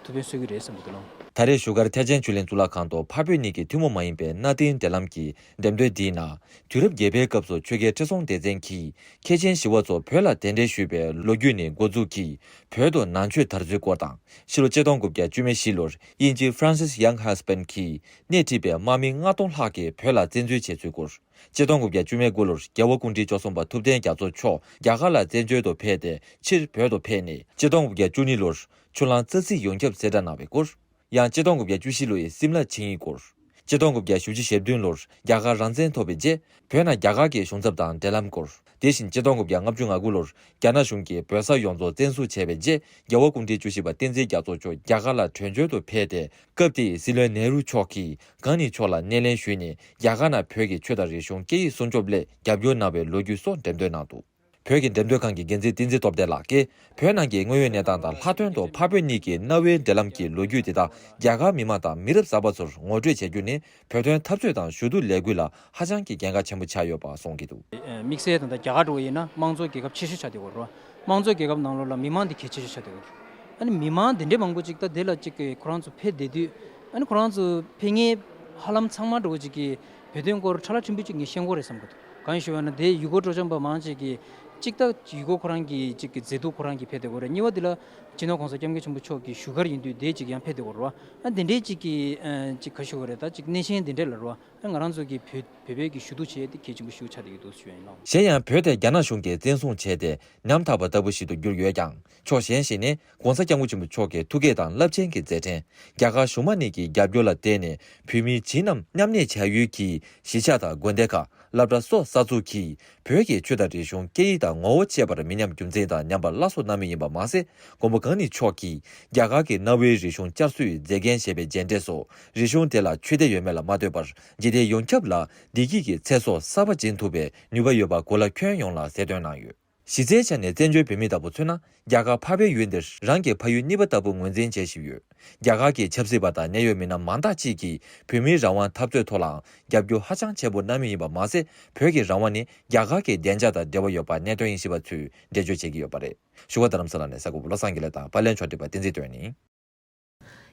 ཐུགས་ཕན་གསོས་ཀྱི་རེད་བསམ་གྱི་འདུག་ལོ། ད་རེས་བཞུགས་སྒར་ཐེག་ཆེན་ཆོས་གླིང་གཙུག་ལག་ཁང་དུ་འཕགས་བོད་གཉིས་ཀྱི་ཐུན་མོང་མ་ཡིན་པའི་གནའ་དེང་འབྲེལ་ལམ་གྱི་འགྲེམས་སྟོན་འདིའི་ནང་། དུས་རབས་བརྒྱད་པའི་སྐབས་སུ་ཆོས་རྒྱལ་ཁྲི་སྲོང་ལྡེ་བཙན་གྱིས་མཁན་ཆེན་ཞི་བ་འཚོ་བོད་ལ་གདན་འདྲེན་ཞུས་པའི་ལོ་རྒྱུས་ནས་འགོ་འཛུགས་ཀྱིས་བོད་དུ་ནང་ཆོས་དར་ཚུལ་སྐོར་དང་། ཕྱི་ལོ་ཆིག་སྟོང་དགུ་བརྒྱ་བཅུ་མེད་བཞི་ལོར་དབྱིན་ཇི་Francis Younghusband གྱིས་སྣེ་ཁྲིད་པའི་དམག་མི་ལྔ་སྟོང་ལྷག་གིས་བོད་ལ་བཙན་འཛུལ་བྱས་ཚུལ་སྐོར། ཆིག་སྟོང་དགུ་བརྒྱ་བཅུ་མེད་དགུ་ལོར་རྒྱལ་བ་སྐུ་ཕྲེང་བཅུ་གསུམ་པ་ཐུབ་བསྟན་རྒྱ་མཚོ་མཆོག་རྒྱ་གར་ལ་བཙན་བྱོལ་དུ་ཕེབས་ཏེ་ཕྱིར་བོད་དུ་ཕེབས་ནས་ཆིག་སྟོང་དགུ་བརྒྱ་བཅུ་གཉིས་ལོར་ཆུ་གླང་རྩ་ཚིག་ཡོངས་ཁྱབ་གསལ་བསྒྲགས་གནང་བའི་སྐོར། ཡང་ཆིག་སྟོང་དགུ་བརྒྱ་བཅུ་བཞི་ལོའི་སིམ་ལ་ཆིངས་ཡིག་སྐོར། ཆིག་སྟོང་དགུ་བརྒྱ་བཞི་བཅུ་ཞེ་བདུན་ལོར་རྒྱ་གར་རང་བཙན་ཐོབ་པའི་རྗེས་བོད་ནང་རྒྱ་གར་གྱི་གཞུང་ཚབ་དང་འབྲེལ་ལམ་སྐོར། དེ་བཞིན་ཆིག་སྟོང་དགུ་བརྒྱ་ལྔ་བཅུ་ང་དགུ་ལོར་རྒྱ་ནག་གཞུང་གིས་བོད་ས་ཡོངས་རྫོགས་བཙན་བཟུང་བྱས་པའི་རྗེས། རྒྱལ་བ་སྐུ་ཕྲེང་བཅུ་བཞི་པ་བསྟན་འཛིན་རྒྱ་མཚོ་མཆོག་རྒྱ་གར་ལ་བྲོས་བྱོལ་དུ་ཕེབས་ཏེ། སྐབས་དེའི་སྲིད་བློན་ནེ་རུ་མཆོག་གིས་གང་ཉིད་མཆོག་ལ་སྣེ་ལེན་ཞུས་ནས། རྒྱ་གར་ནང་བོད་ཀྱི་ཆོས་དང་རིག་གཞུང་སྐད་ཡིག་སྲུང་སྐྱོབ་སླད་རྒྱབ་སྐྱོར་གནང་བའི་ལོ་རྒྱུས་སོགས་འགྲེམས་སྟོན་གནང་འདུག་བོད་ཀྱི་འགྲེམས་སྟོན་ཁང་གི་འགན་འཛིན་བསྟན་འཛིན་སྟོབས་ལྡན་ལགས་ཀྱིས། བོད་ནང་གི་དངོས་ཡོད་གནས་སྟངས་དང་ལྷག་དོན་དུ་འཕགས་བོད་གཉིས་ཀྱི་གནའ་བོའི་འབྲེལ་ལམ་གྱི་ལོ་རྒྱུས་དེ་དག་རྒྱ་གར་མི་མང་དང་མི་རབས་གསར་པ་ཚོར་ངོ་སྤྲོད་བྱེད་རྒྱུ་ནི། བོད་དོན་འཐབ་རྩོད་དང་ཞུ་གཏུག་ལས་འགུལ་ལ་ཧ་ཅང་གི་གལ་འགངས་ཆེན་པོ་ཆགས་ཡོད་པ་གསུངས་ཀྱི་འདུག་དམིགས་བསལ་དང་ད་རྒྱ་གར་འགྲོ་བ་ཡིན་ན། དམངས་གཙོ་རྒྱལ་ཁབ་ཆེ་ཤོས་ཆགས་བསྡད་ཡོད་རེད་བ། དམངས་གཙོ་རྒྱལ་ཁབ་ནང་ལོགས་ལ་མི་མང་འདི་གལ་ཆེ་ཤོས་ཆགས་བསྡད་ཡོད་རེད། ཨ་ནི་མི་མང་འདི་འདྲའི་མང་པོ་ཅིག་ད་དེ་ལ་ཅིག་གི་ཁོ་རང་ཚོ་ཕེབས་བསྡད་དུས། ཨ་ནི་ཁོ་རང་ཚོ་ཕེབས་མཁན་ཧ་ལམ་ཚང་མ་འགྲོ་བ་ཅིག་གི་བོད་དོན་སྐོར་ཕྲ་ལ་ཕྲན་བུ་ཅིག་ངས་ཤེས་ཀྱི་ཡོད་རེད་བསམ་གྱི་འདུག་གང་ཡིན་ཞུ་བ་ན། དེ་ཡུལ་སྐོར་སྤྲོ་འཆམ་པ་མང་ཆེ་གིས་གཅིག་ད་ཡུལ་སྐོར་ཁོ་རང་གི་ཅིག་གི་མཛེས་སྡུག་ཁོ་རང་གིས་ཕེབས་བསྡད་ཡོད་རེད། གཉིས་པ་འདི་ལ་སྤྱི་ནོར་༸གོང་ས་༸སྐྱབས་མགོན་ཆེན་པོ་མཆོག་གི་བཞུགས་སྒར་ཡིན་དུས་དེ་ཅིག་ཡང་ཕེབས་བསྡད་ཡོད་རེད་བ། ཨ་འདི་འདྲའི་ཅིག་གི་ཨ་ཅིག་ག་ཞུ་དགོས་རེད། ད་ཅིག་གནས་ཆེན་འདི་འདྲ་ལ་རེད་བ། ཨ་ང་རང་ཚོ་གི་བོད་བོད་པའི་གི་ཞུ་གཏུག་བྱེད་ཡས་དེ་གལ་ཆེན་པོ་ཞིག་ཆགས་བསྡད་ཡོད་འདུག་ཞུ་ཡ་ཡིན་ལགས། གཞན་ཡང་བོད་དེ་རྒྱ་ནག་གཞུང་གིས་བཙན་བཟུང་བྱས་ཏེ། ཉམ་ཐག་པ་ལྟ་བུ་ཞིག་ཏུ་གྱུར་ཡོད་ཀྱང་། ཕྱོགས་གཞན་ཞིག་ནས་༸གོང་ས་༸སྐྱབས་མགོན་ཆེན་པོ་མཆོག་གི་ཐུགས་བསྐྱེད་དང་རླབས་ཆེན་གྱི་མཛད་འཕྲིན། རྒྱ་གར་གཞུང་མང་གཉིས་ཀྱི་རྒྱབ་སྐྱོར་ལ་བརྟེན་ནས། བོད་མིའི་བྱིས་རྣམས་མཉམ་གནས་བྱ་ཡུལ་གྱི་གཞིས་ཆགས་དང་དགོན་སྡེ་ཁག་སློབ་གྲྭ་སོགས་གསར་འཛུགས་ཀྱིས། བོད་ཀྱི་ཆོས་དང་རིག་གཞུང་སྐད་ཡིག་དང་ངོ་བོ་བཅས་པར་མི་ཉམས་རྒྱུ་མཚན་དང་ཉམས་པ་སླར་གསོ་གནང་མུས་ཡིན་པ་མ་ཟད། མགོན་པོ་གང་ཉིད་མཆོག་གིས་རྒྱ་གར་གྱི་གནའ་བོའི་རིག་གཞུང་བསྐྱར་གསོའི་མཛད་འགན་བཞེས་པའི་རྗེས་དྲན་སོགས། རིག་གཞུང་དེ་ལ་ཆོས་དད་ཡོད་མེད་ལ་མ་ལྟོས་པར། འཇིག་རྟེན་ཡོངས་ཁྱབ་ལ་བདེ་སྐྱིད་ཀྱི་ཚེ་སྲོག་གསར་པ་སྦྱིན་ཐུབ་པའི་ནུས་པ་ཡོད་པ་གོ་ལ་ཁྱོན་ཡོངས་ལ་གསལ་སྟོན་གནང་ཡོད། གཞི་རྩའི་ཆ་ནས་བཙན་བྱོལ་བོད་མི་ལྟ་བུ་མཚོན་ན། རྒྱ་གར་འཕགས་པའི་ཡུལ་འདིར་རང་གི་ཕ་ཡུལ་གཉིས་པ་ལྟ་བུ་ངོས་འཛིན་བྱེད་བཞིན་ཡོད། རྒྱ་གར་གྱི་ཆབ་སྲིད་པ་དང་གནད་ཡོད་མི་སྣ་མང་དག་ཅིག་གིས་བོད་མིའི་རང་དབང་འཐབ་རྩོད་ཐོག་ལའང་རྒྱབ་སྐྱོར་ཧ་ཅང་ཆེན་པོ་གནང་མུས་ཡིན་པ་མ་ཟད། བོད་ཀྱི་རང་དབང་ནི་རྒྱ་གར་གྱི་བདེ་འཇགས་དང་འབྲེལ་བ་ཡོད་པ་གནད་དོན་ཡིན་ཞེས་པ་ཚོས་འགྲེལ་བརྗོད་བྱེད་ཀྱི་ཡོད་པ་རེད། བཞུགས་སྒར་རྡ་རམ་ས་ལ་ནས་གསར་འགོད་པ་བློ་བཟང་དགེ་ལེགས་དང་པར་ལེན་ཕྱོགས་སྒྲིག་པ་བསྟན་འཛིན་དོན་ནི།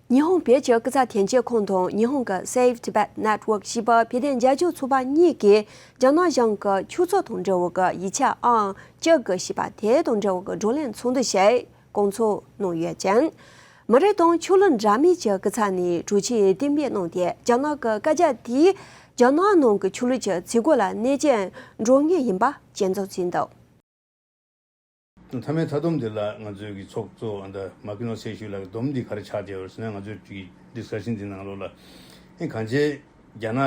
ཉི་ཧོང་བོད་ཀྱི་སྐུ་ཚབ་དོན་གཅོད་ཁང་དང་ཉི་ཧོང་གི་Save Tibet Network ཞེས་པ་བོད་དོན་རྒྱབ་སྐྱོར་ཚོགས་པ་གཉིས་ཀྱིས་རྒྱ་ནག་གཞུང་གི་ཆོས་ཚོགས་དང་འབྲེལ་བའི་གི་ཡིག་ཆ་ཨང་བཅུ་དགུ་ཞེས་པ་དེ་དང་འབྲེལ་བའི་གི་བགྲོ་གླེང་ཚོགས་འདུ་ཞིག་བསྐོང་ཚོགས་གནང་ཡོད་ཅིང་། མི་རིགས་དང་ཆོས་ལུགས་འདྲ་མིན་གྱི་སྐུ་ཚབ་ནས་གྲོས་ཆོད་གཏན་འབེབས་གནང་སྟེ། རྒྱ་ནག་གི་བཀའ་རྒྱ་དེས་རྒྱ་ནག་ནང་གི་ཆོས་ལུགས་ཀྱི་ཚིག་གོ་ལ་གནོད་སྐྱོན་འགྲོ་ངེས་ཡིན་པ་སྐྱོན་འཛུགས་བྱས་འདུག་མཐའ་མའི་མཐའ་སྡོམ་དེ་ལ་ང་ཚོའི་གི་ཚོགས་གཙོ་ཨ་ད་མ་ཀི་ནོ་སེ་ཤུ་ལགས་ཀྱི་སྡོམ་འདི་ག་རེ་ཆགས་བསྡད་ཡོད་ཟེར་ན། ང་ཚོའི་གི་ཌིས་ཀ་ཤན་འདི་ནང་ལོགས་ལ་ཨེ་གང་བྱས་རྒྱ་ནག་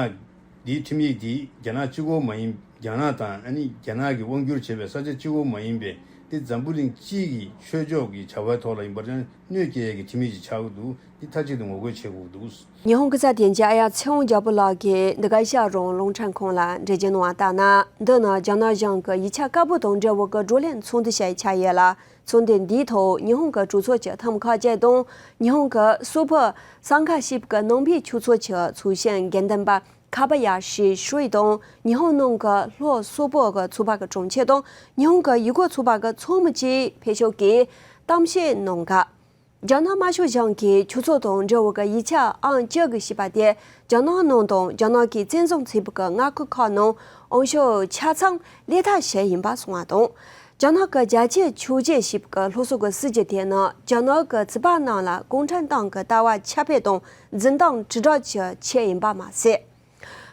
འདིའི་ཁྲིམས་ཡིག་འདི་རྒྱ་ནག་གཅིག་པོ་མ་ཡིན། རྒྱ་ནག་དང་ཨ་ནི་རྒྱ་ནག་གིས་དབང་བསྒྱུར་བྱས་པའི་ས་ཆ་གཅིག་པོ་མ་ཡིན་པའི་འདི་འཛམ་བུ་གླིང་སྤྱི་ཡི་ཆོས་ཕྱོགས་ཀྱི་བྱ་བའི་ཐོག་ལ་ཡིན་པར་ཀྱང་གནོད་སྐྱེལ་ཡས་ཀྱི་ཁྲིམས་ཡིག་ཅིག་ཆགས་ཀྱི་འདུག་འདི་མཐའ་གཅིག་ཏུ་ངོ་རྒོལ་བྱེད་དགོས་འདུག་ཉི་ཧོང་སྐུ་ཚབ་དོན་གཅོད་ཨ་ཡ་ཚེ་དབང་རྒྱལ་པོ་ལགས་ཀྱིས་འདི་ག་ཨེ་ཤ་ཡ་རང་དབང་རླུང་འཕྲིན་ཁང་ལ་འགྲེལ་བརྗོད་གནང་བ་ལྟར་ན། འདི་ནི་རྒྱ་ནག་གཞུང་གི་ཡིག་ཆ་དཀར་པོ་དང་འབྲེལ་བའི་གི་བགྲོ་གླེང་ཚོགས་འདུ་ཞིག་ཆགས་ཡོད་ལ། ཚོགས་འདུ་འདིའི་ཐོག་ཉི་ཧོང་གི་གྲོས་ཚོགས་ཀྱི་ཐབས་མཁས་བཅས་དང་། ཉི་ཧོང་གི་སོག་པོ་སང་ག་ཤིབ་ཀྱི་ནང་པའི་ཆོས་ཚོགས་ཀྱི་ཚོགས་གཞོན་དགེ་འདུན་པ་ཁ་པ་ཡ་ཤི་ཧྲུའེ་དང་། ཉི་ཧོང་ནང་གི་ལྷོ་སོག་པོ་གི་ཚོགས་པ་གི་དྲུང་ཆེ་དང་། ཉི་ཧོང་གི་ཡུལ་སྐོར་ཚོགས་པ་གི་ཚོགས་མི་བཅས་ཕེབས་ཞོར་གྱིས་གཏམ་བཤད་གནང་སྐབས། རྒྱ་ནག་དམར་ཤོག་གཞུང་གིས་ཆོས་ཚོགས་དང་འབྲེལ་བའི་གི་ཡིག་ཆ་ཨང་བཅུ་དགུ་ཞེས་པ་དེ་རྒྱ་ནག་ནང་དང་རྒྱ་ནག་གིས་བཙན་བཟུང་བྱས་པའི་གི་མངའ་ཁུལ་ཁག་ནང་ཨང་ཤོག་ཆ་ཚང་ལེན་ཐབས་བྱས་ཡིན་པ་གསུངས་པ་དང་། རྒྱ་ནག་གི་རྒྱ་ཆེའི་ཆོས་བརྒྱུད་ཞེས་པའི་གི་སློབ་གསོ་གི་སྲིད་ཇུས་དེ་ནི་རྒྱ་ནག་གི་ཚོགས་པ་ནང་ལ་གུང་ཁྲན་ཏང་གི་ལྟ་བ་ཁྱབ་སྤེལ་དང་འཛིན་སྟངས་དྲིལ་བསྒྲགས་ཀྱི་ཆེད་ཡིན་པ་མ་ཟད།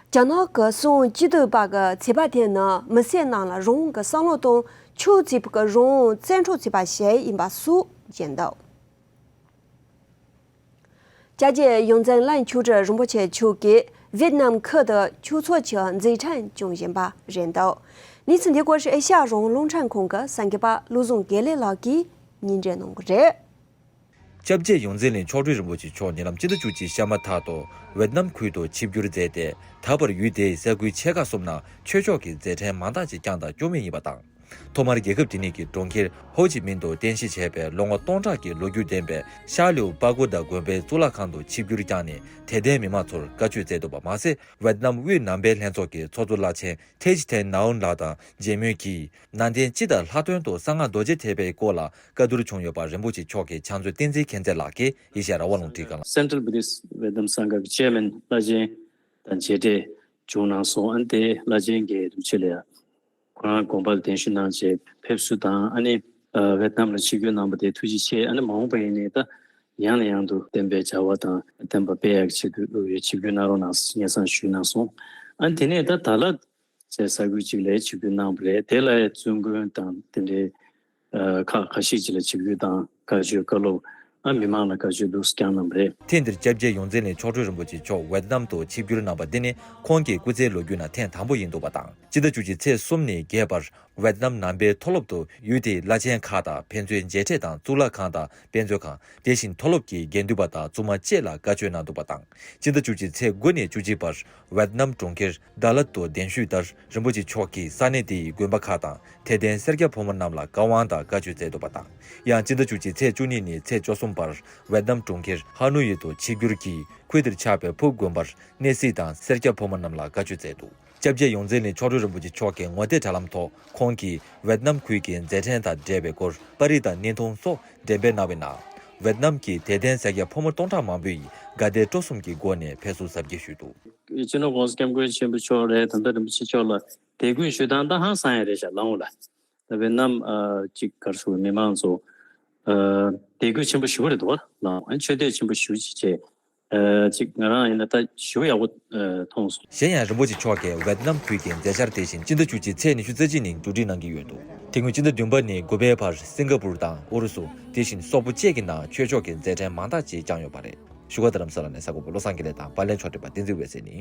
རྒྱ་ནག་གི་སྲིད་དབང་སྤྱི་འཐུས་པ་གི་ཚོགས་པ་དེ་ནི་མི་སེར་རྣམས་ལ་རང་དབང་གི་བསམ་བློ་དང་ཆོས་བརྒྱུད་པའི་གི་རང་དབང་བཙན་འཕྲོག་བྱས་པ་ཞིག་ཡིན་པ་སོགས་བརྗོད་འདུག་སྐྱབས་རྗེ་ཡོངས་འཛིན་ལན་ཆོས་གྲུབ་རིན་པོ་ཆེ་མཆོག་གིས་ཝེད་ནམ་ཁུལ་དུ་ཆོས་ཚོགས་ཀྱི་མཛད་འཕྲིན་སྐྱོང་བཞིན་པ་རེད་འདུག་གནས་ཚུལ་འདི་སྐོར་ཨེ་ཤ་ཡ་རང་དབང་རླུང་འཕྲིན་ཁང་གི་གསར་འགོད་པ་བློ་བཟང་དགེ་ལེགས་ལགས་ཀྱིས་སྙན་སྒྲོན་གནང་གི་རེད། སྐྱབས་རྗེ་ཡོངས་འཛིན་ལན་ཆོས་གྲུབ་རིན་པོ་ཆེ་མཆོག་ཉེ་ལམ་སྤྱི་ཟླ་བཅུ་གཅིག་ཤ་མ་ཐག་ཏུ་ཝེད་ནམ་ཁུལ་དུ་ཆིབས་བསྒྱུར་མཛད་དེ། ད་བར་ཡུལ་དེའི་ས་ཁུལ་ཆེ་ཁག་གསུམ་ནང་ཆོས་ཕྱོགས་ཀྱི་མཛད་འཕྲིན་མང་དག་ཅིག་བསྐྱངས་དང་སྐྱོང་མུས་ཡིན་པ་དང་། ཐོག་མར་རྒྱལ་ཁབ་དེ་ཉིད་ཀྱི་གྲོང་ཁྱེར་ཧོ་ཅི་མིན་དུ་རྟེན་གཞི་བྱས་པའི་ལོ་ངོ་སྟོང་ཕྲག་གི་ལོ་རྒྱུས་ལྡན་པའི་ཤར་ལེའུ་པ་ཀོ་ད་དགོན་པའི་གཙུག་ལག་ཁང་དུ་ཆིབས་བསྒྱུར་བསྐྱངས་ནས་དད་ལྡན་མི་མང་ཚོར་བཀའ་ཆོས་སྩལ་འདུག་པ་མ་ཟད། ཝེད་ནམ་དབུས་ནང་པའི་ལྷན་ཚོགས་ཀྱི་ཚོགས་གཙོ་བླ་ཆེན་ཐེ་ཇི་ཐེན་ནའོན་ལགས་དང་མཇལ་མོལ་གྱིས། ནང་རྟེན་སྤྱི་དང་ལྷག་དོན་དུ་གསང་སྔགས་རྡོ་རྗེ་ཐེག་པའི་སྐོར་ལ་བཀའ་བསྡུར་བྱུང་ཡོད་པ་རིན་པོ་ཆེ་མཆོག་གིས་ཕྱག་མཛོད་བསྟན་འཛིན་མཁྱེན་བརྩེ་ལགས་ཀྱིས་ཨེ་ཤ་ཡ་རང་དབང་རླུང་འཕྲིན་ཁང་ལ། Central Buddhist Vedanta Sangha གི་ཅེར་མེན་བླ་ཆེན་དང་མཇལ་འཕྲད་བྱུང་གནང་སོང་། ཨ་ནི་དེ་བླ་ཆེན་གྱིས་དུ་ཆེད་ལ་ཡ་ཁོ་རང་དགོངས་པ་ལ་གདན་ཞུ་གནང་བྱས་ཕེབས་བསུ་དང་། ཨ་ནི་ཝེད་ནམ་ལ་ཆིབས་བསྒྱུར་གནང་བ་དེ་ཐུགས་རྗེ་ཆེ། ཨ་ནི་མ་འོངས་པ་ཡིན་ནའི་ད་ཡང་ནས་ཡང་དུ་བསྟན་པའི་བྱ་བ་དང་བསྟན་པ་སྤེལ་ཡག་ཆེད་དུ་ཆིབས་བསྒྱུར་གནང་རོགས་གནང་སྙན་སེང་ཞུས་གནང་སོང་། ཨ་ནི་དེ་ནས་ད་ད་ལ་ཅེས་ས་ཁུལ་གཅིག་ལ་ཆིབས་བསྒྱུར་གནང་བ་རེད། དེ་ལ་བཙུན་དགོན་དང་དེ་འདྲའི་ཁག་ཁ་ཤས་ཅིག་ལ་ཆིབས་བསྒྱུར་དང་བཀའ་ཆོས་བཀའ་སློབ་ ཨ་མི་མང་ལ་བཀའ་ཆོས་འདུག་སེ་བསྐྱངས་གནང་བ་རེད། ཐེངས་འདིར་སྐྱབས་རྗེ་ཡོངས་འཛིན་གླིང་མཆོག་སྤྲུལ་རིན་པོ་ཆེ་མཆོག་ཝེད་ནམ་དུ་ཆིབས་བསྒྱུར་གནང་པ་འདི་ནི་ཁོང་གི་སྐུ་ཚེའི་ལོ་རྒྱུས་ནང་ཐེངས་དང་པོ་ཡིན་འདུག་པ་དང་། སྤྱི་ཟླ་བཅུ་གཅིག་ཚེས་གསུམ་ནས་བརྒྱད་བར་ཝེད་ནམ་ནང་པའི་མཐོ་སློབ་ཏུ་ཡུལ་དེའི་བླ་ཆེན་ཁག་དང་ཕན་ཚུན་མཇལ་འཕྲད་དང་གཙུག་ལག་ཁང་དང་དཔེ་མཛོད་ཁང་། དེ་བཞིན་མཐོ་སློབ་ཀྱི་དགེ་འདུན་པ་དང་བཙུན་མ་བཅས་ལ་བཀའ་ཆོས་གནང་འདུག་པ་དང་། སྤྱི་ཟླ་བཅུ་གཅིག་ཚེས་དགུ་ནས་བཅུ་གཅིག་བར་ཝེད་ནམ་གྲོང་ཁྱེར་ཌ་ལད་དུ་གདན་ཞུས་ལྟར་རིན་པོ་ཆེ་མཆོག་གིས་ས་གནས་དེའི་དགོན་པ་ཁག་དང་དད་ལྡན་སེར་སྐྱ་ཕོ་མོ་རྣམས་ལ་བཀའ་དབང་དང་བཀའ་ཆོས་སྩལ་འདུག་པ་དང་། ཡང་སྤྱི་ཟླ་བཅུ་གཅིག་ཚེས་བཅུ་གཉིས་ནས་ཚེས་བཅུ་གསུམ་བར་ཝེད་ནམ་གྲོང་ཁྱེར་ཧ་ནོ་ཡི་དུ་ཆིབས་བསྒྱུར་གྱིས་ཁུལ་དེར་ཆགས་པའི་ཕུག་དགོན་པར་གནས་གཟིགས་དང་སེར་སྐྱ་ཕོ་མོ་རྣམས་ལ་བཀའ་ཆོས་སྩལ་འདུག་སྐྱབས་རྗེ་ཡོངས་འཛིན་གླིང་མཆོག་སྤྲུལ་རིན་པོ་ཆེ་མཆོག་གི་ངོ་དེབ་དྲ་ལམ་ཐོག་ཁོང་གིས་ཝེད་ནམ་ཁུལ་གྱི་མཛད་འཕྲིན་དང་འབྲེལ་བའི་སྐོར་པར་རིས་དང་བརྙན་ཐུང་སོགས་འགྲེམས་སྤེལ་གནང་བའི་ནང་། ཝེད་ནམ་གྱི་དད་ལྡན་སེར་སྐྱ་ཕོ་མོ་སྟོང་ཕྲག་མང་པོས་དགའ་དད་སྤྲོ་གསུམ་གྱི་སྒོ་ནས་ཕེབས་བསུ་གཟབ་རྒྱས་ཞུས་འདུག་སྤྱི་ནོར་༸གོང་ས་༸སྐྱབས་མགོན་ཆེན་པོ་མཆོག་རེད། ད་ལྟ་རིན་པོ་ཆེ་མཆོག་ལ་དད་གུས་ཞུ་སྟངས་ད་ཧང་སང་ཡ་རེད་ཤག་ལའང་ལ། ད་ཝེད་ནམ་ཨ་ཅིག་ག་རེ་ཟེར་དགོས། མི་མང་ཚོ་ཨ་དད་གུས་ཆེན་པོ་ཞེ་པོ་རེད་འདུག་བ། ལའང་ཨ་ཆོས་དད་ཆེན་པོ་ཞེ་པོ་ཅིག་བྱས། ཨ་ཅིག་ང་རང་ཡིན་ན་ད་ཞེ་པོ་ཡག་པོ་ཨ་མཐོང་སོང་། གཞན་ཡང་རིན་པོ་ཆེ་མཆོག་གིས་ཝེད་ནམ་ཁུལ་གྱི་མཛད་འཆར་དེ་བཞིན་སྤྱི་ཟླ་བཅུ་གཅིག་ཚེས་ཉི་ཤུ་རྩ་གཅིག་ཉིན་གྲུབ་སྒྲིག་གནང་གི་ཡོད་འདུག་དེ་སྔོན་སྤྱི་ཟླ་བདུན་པ་ནས་དགུ་པའི་བར་སིང་ག་པུར་དང་ཨུ་རུ་སུ། དེ་བཞིན་སོག་པོ་བཅས་ཀྱི་ནང་ཆོས་ཕྱོགས་ཀྱི་མཛད་འཕྲིན་མང་དག་ཅིག་བསྐྱངས་ཡོད་པ་རེད། བཞུགས་སྒར་རྡ་རམ་ས་ལ་ནས་གསར་འགོད་པ་བློ་བཟང་དགེ་ལེགས་དང་པར་ལེན་ཕྱོགས་སྒྲིག་པ་བསྟན་འཛིན་འོད་ཟེར་ནི།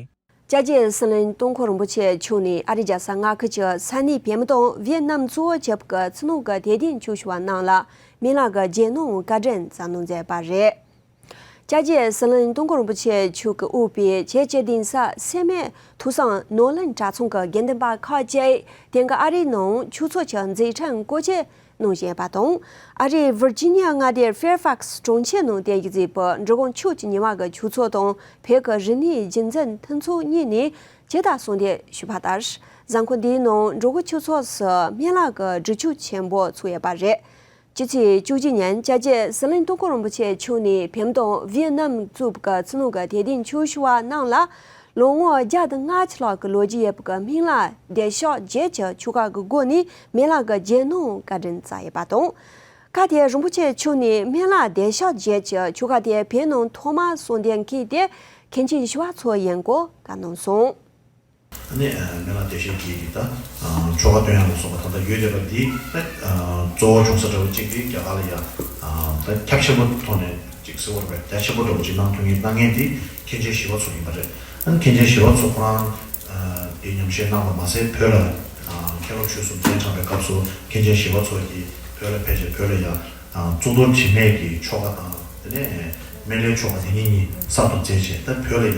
སྐྱབས་རྗེ་ཟི་ལིང་སྟོང་འཁོར་རིན་པོ་ཆེ་མཆོག་ནས་ཨ་རིའི་རྒྱལ་ས་མངའ་ཁུལ་གྱི་ས་གནས་བོད་མི་དང་ཝེ་ནམ་གཙོ་བོ་བྱས་པའི་སྤྱི་ནོར་གྱི་དད་ལྡན་ཆོས་ཞུ་བ་རྣམས་ལ་མི་ལ་གི་རྒྱལ་ནང་བཀའ་དྲིན་སྩལ་གནང་མཛད་པ་རེད། སྐྱབས་རྗེ་ཟི་ལིང་སྟོང་འཁོར་རིན་པོ་ཆེ་མཆོག་གིས་དབུས་པའི་བྱེས་ཀྱི་གདན་ས་སེར་སྨད་ཐོས་བསམ་ནོར་གླིང་གྲྭ་ཚང་གི་དགེ་འདུན་པ་ཁག་བཅས་དེང་གི་ཨ་རིའི་ནང་ཆོས་ཚོགས་ཀྱི་མཛད་འཕྲིན་སྐོར་གྱི་གནང་བཞིན་པ་དང་། ཨ་རིའི་ཝིར་ཇི་ནི་ཡ་མངའ་སྡེའི་ཧྥེར་ཕག་སི་གྲོང་ཁྱེར་ནང་རྟེན་གཞི་བྱས་པའི་འབྲི་གུང་ཆོས་ཀྱི་ཉི་མ་གི་ཆོས་ཚོགས་དང་བོད་ཀྱི་རིག་གནས་རྒྱུན་འཛིན་མཐུན་ཚོགས་གཉིས་ནས་ཇི་ལྟར་གསོལ་འདེབས་ཞུས་པ་ལྟར། གཟའ་འཁོར་འདིའི་ནང་འབྲི་གུང་ཆོས་ཚོགས་སུ་སྨན་བླ་གི་སྒྲུབ་མཆོད་ཆེན་པོ་ཚོགས་ཡོད་པ་རེད། སྤྱི་ཚེས་བཅུ་གཅིག་ཉིན་སྐྱབས་རྗེ་ཟི་ལིང་སྟོང་འཁོར་རིན་པོ་ཆེ་མཆོག་ནས་བོད་དང་ཝེ་ནམ་གཙོས་པའི་སྤྱི་ནོར་གྱི་དད་ལྡན་ཆོས་ཞུ་བ་རྣམས་ལ། ལོ་ངོ་བརྒྱ་དང་ལྔ་བཅུ་ལྷག་གི་ལོ་རྒྱུས་ཡོད་པའི་སྨན་བླ་བདེ་མཆོག་བརྒྱད་ཀྱི་ཆོ་ག་གི་སྒོ་ནས་སྨན་བླ་གི་རྒྱལ་ནང་བཀའ་དྲིན་སྩལ་ཡོད་པ་དང་། སྐབས་དེར་རིན་པོ་ཆེ་མཆོག་ནས་སྨན་བླ་བདེ་མཆོག་བརྒྱད་ཀྱི་ཆོ་ག་དེ་བོད་ནང་ཐོག་མར་གསོལ་འདེབས་མཁན་དེ་མཁན་ཆེན་ཞི་བ་འཚོ་ཡིན་སྐོར་བཀའ་གནང་སོང་། ཨ་ནི་སྨན་བླ་བདེ་མཆོག་བརྒྱད་ཀྱི་ད་ཆོ་ག་སྟོན་ཡག་ལ་སོགས་པ་ད་ལྟ་ཡོད་བསྡད་པ་འདི་ད་གཙོ་བོ་བྱུང་ས་འདྲ་བོ་གཅིག་དེ་རྒྱ་གར་ལ་ཡ་ད་ཁྱབ་ཆེན་པོ་ཐོག་ནས་ཅིག་གསོལ་བ་རྒྱ་ཆེན་པོ་འདྲ་བོ་ཅིག་གནང་ཐུབ་མཁན་གནང་མཁན་དེ་མཁན་ཆེན་ཞི་བ་འཚོ་ཡིན་པ་རེད། ཨ་ནི་མཁན་ཆེན་ཞི་བ་འཚོ་ཁོ་རང་དེ་ཉམས་བཞེས་གནང་བ་མ་ཟད་བོད་ལ་མཁན་སློབ་ཆོས་གསུམ་གདན་དྲངས་པའི་སྐབས་སུ་མཁན་ཆེན་ཞི་བ་འཚོ་གིས་བོད་ལ་ཕེབས་རྗེས་བོད་ལ་ཡ་གཙུག་ཏོར་དྲི་མེད་ཀྱི་ཆོ་ག་དང་དེ་ནས་སྨན་བླའི་ཆོ་ག་དེ་གཉིས་གཉིས་གསར་དུ་མཛད་རྗེས་ད་བོད་ལ་ཡ་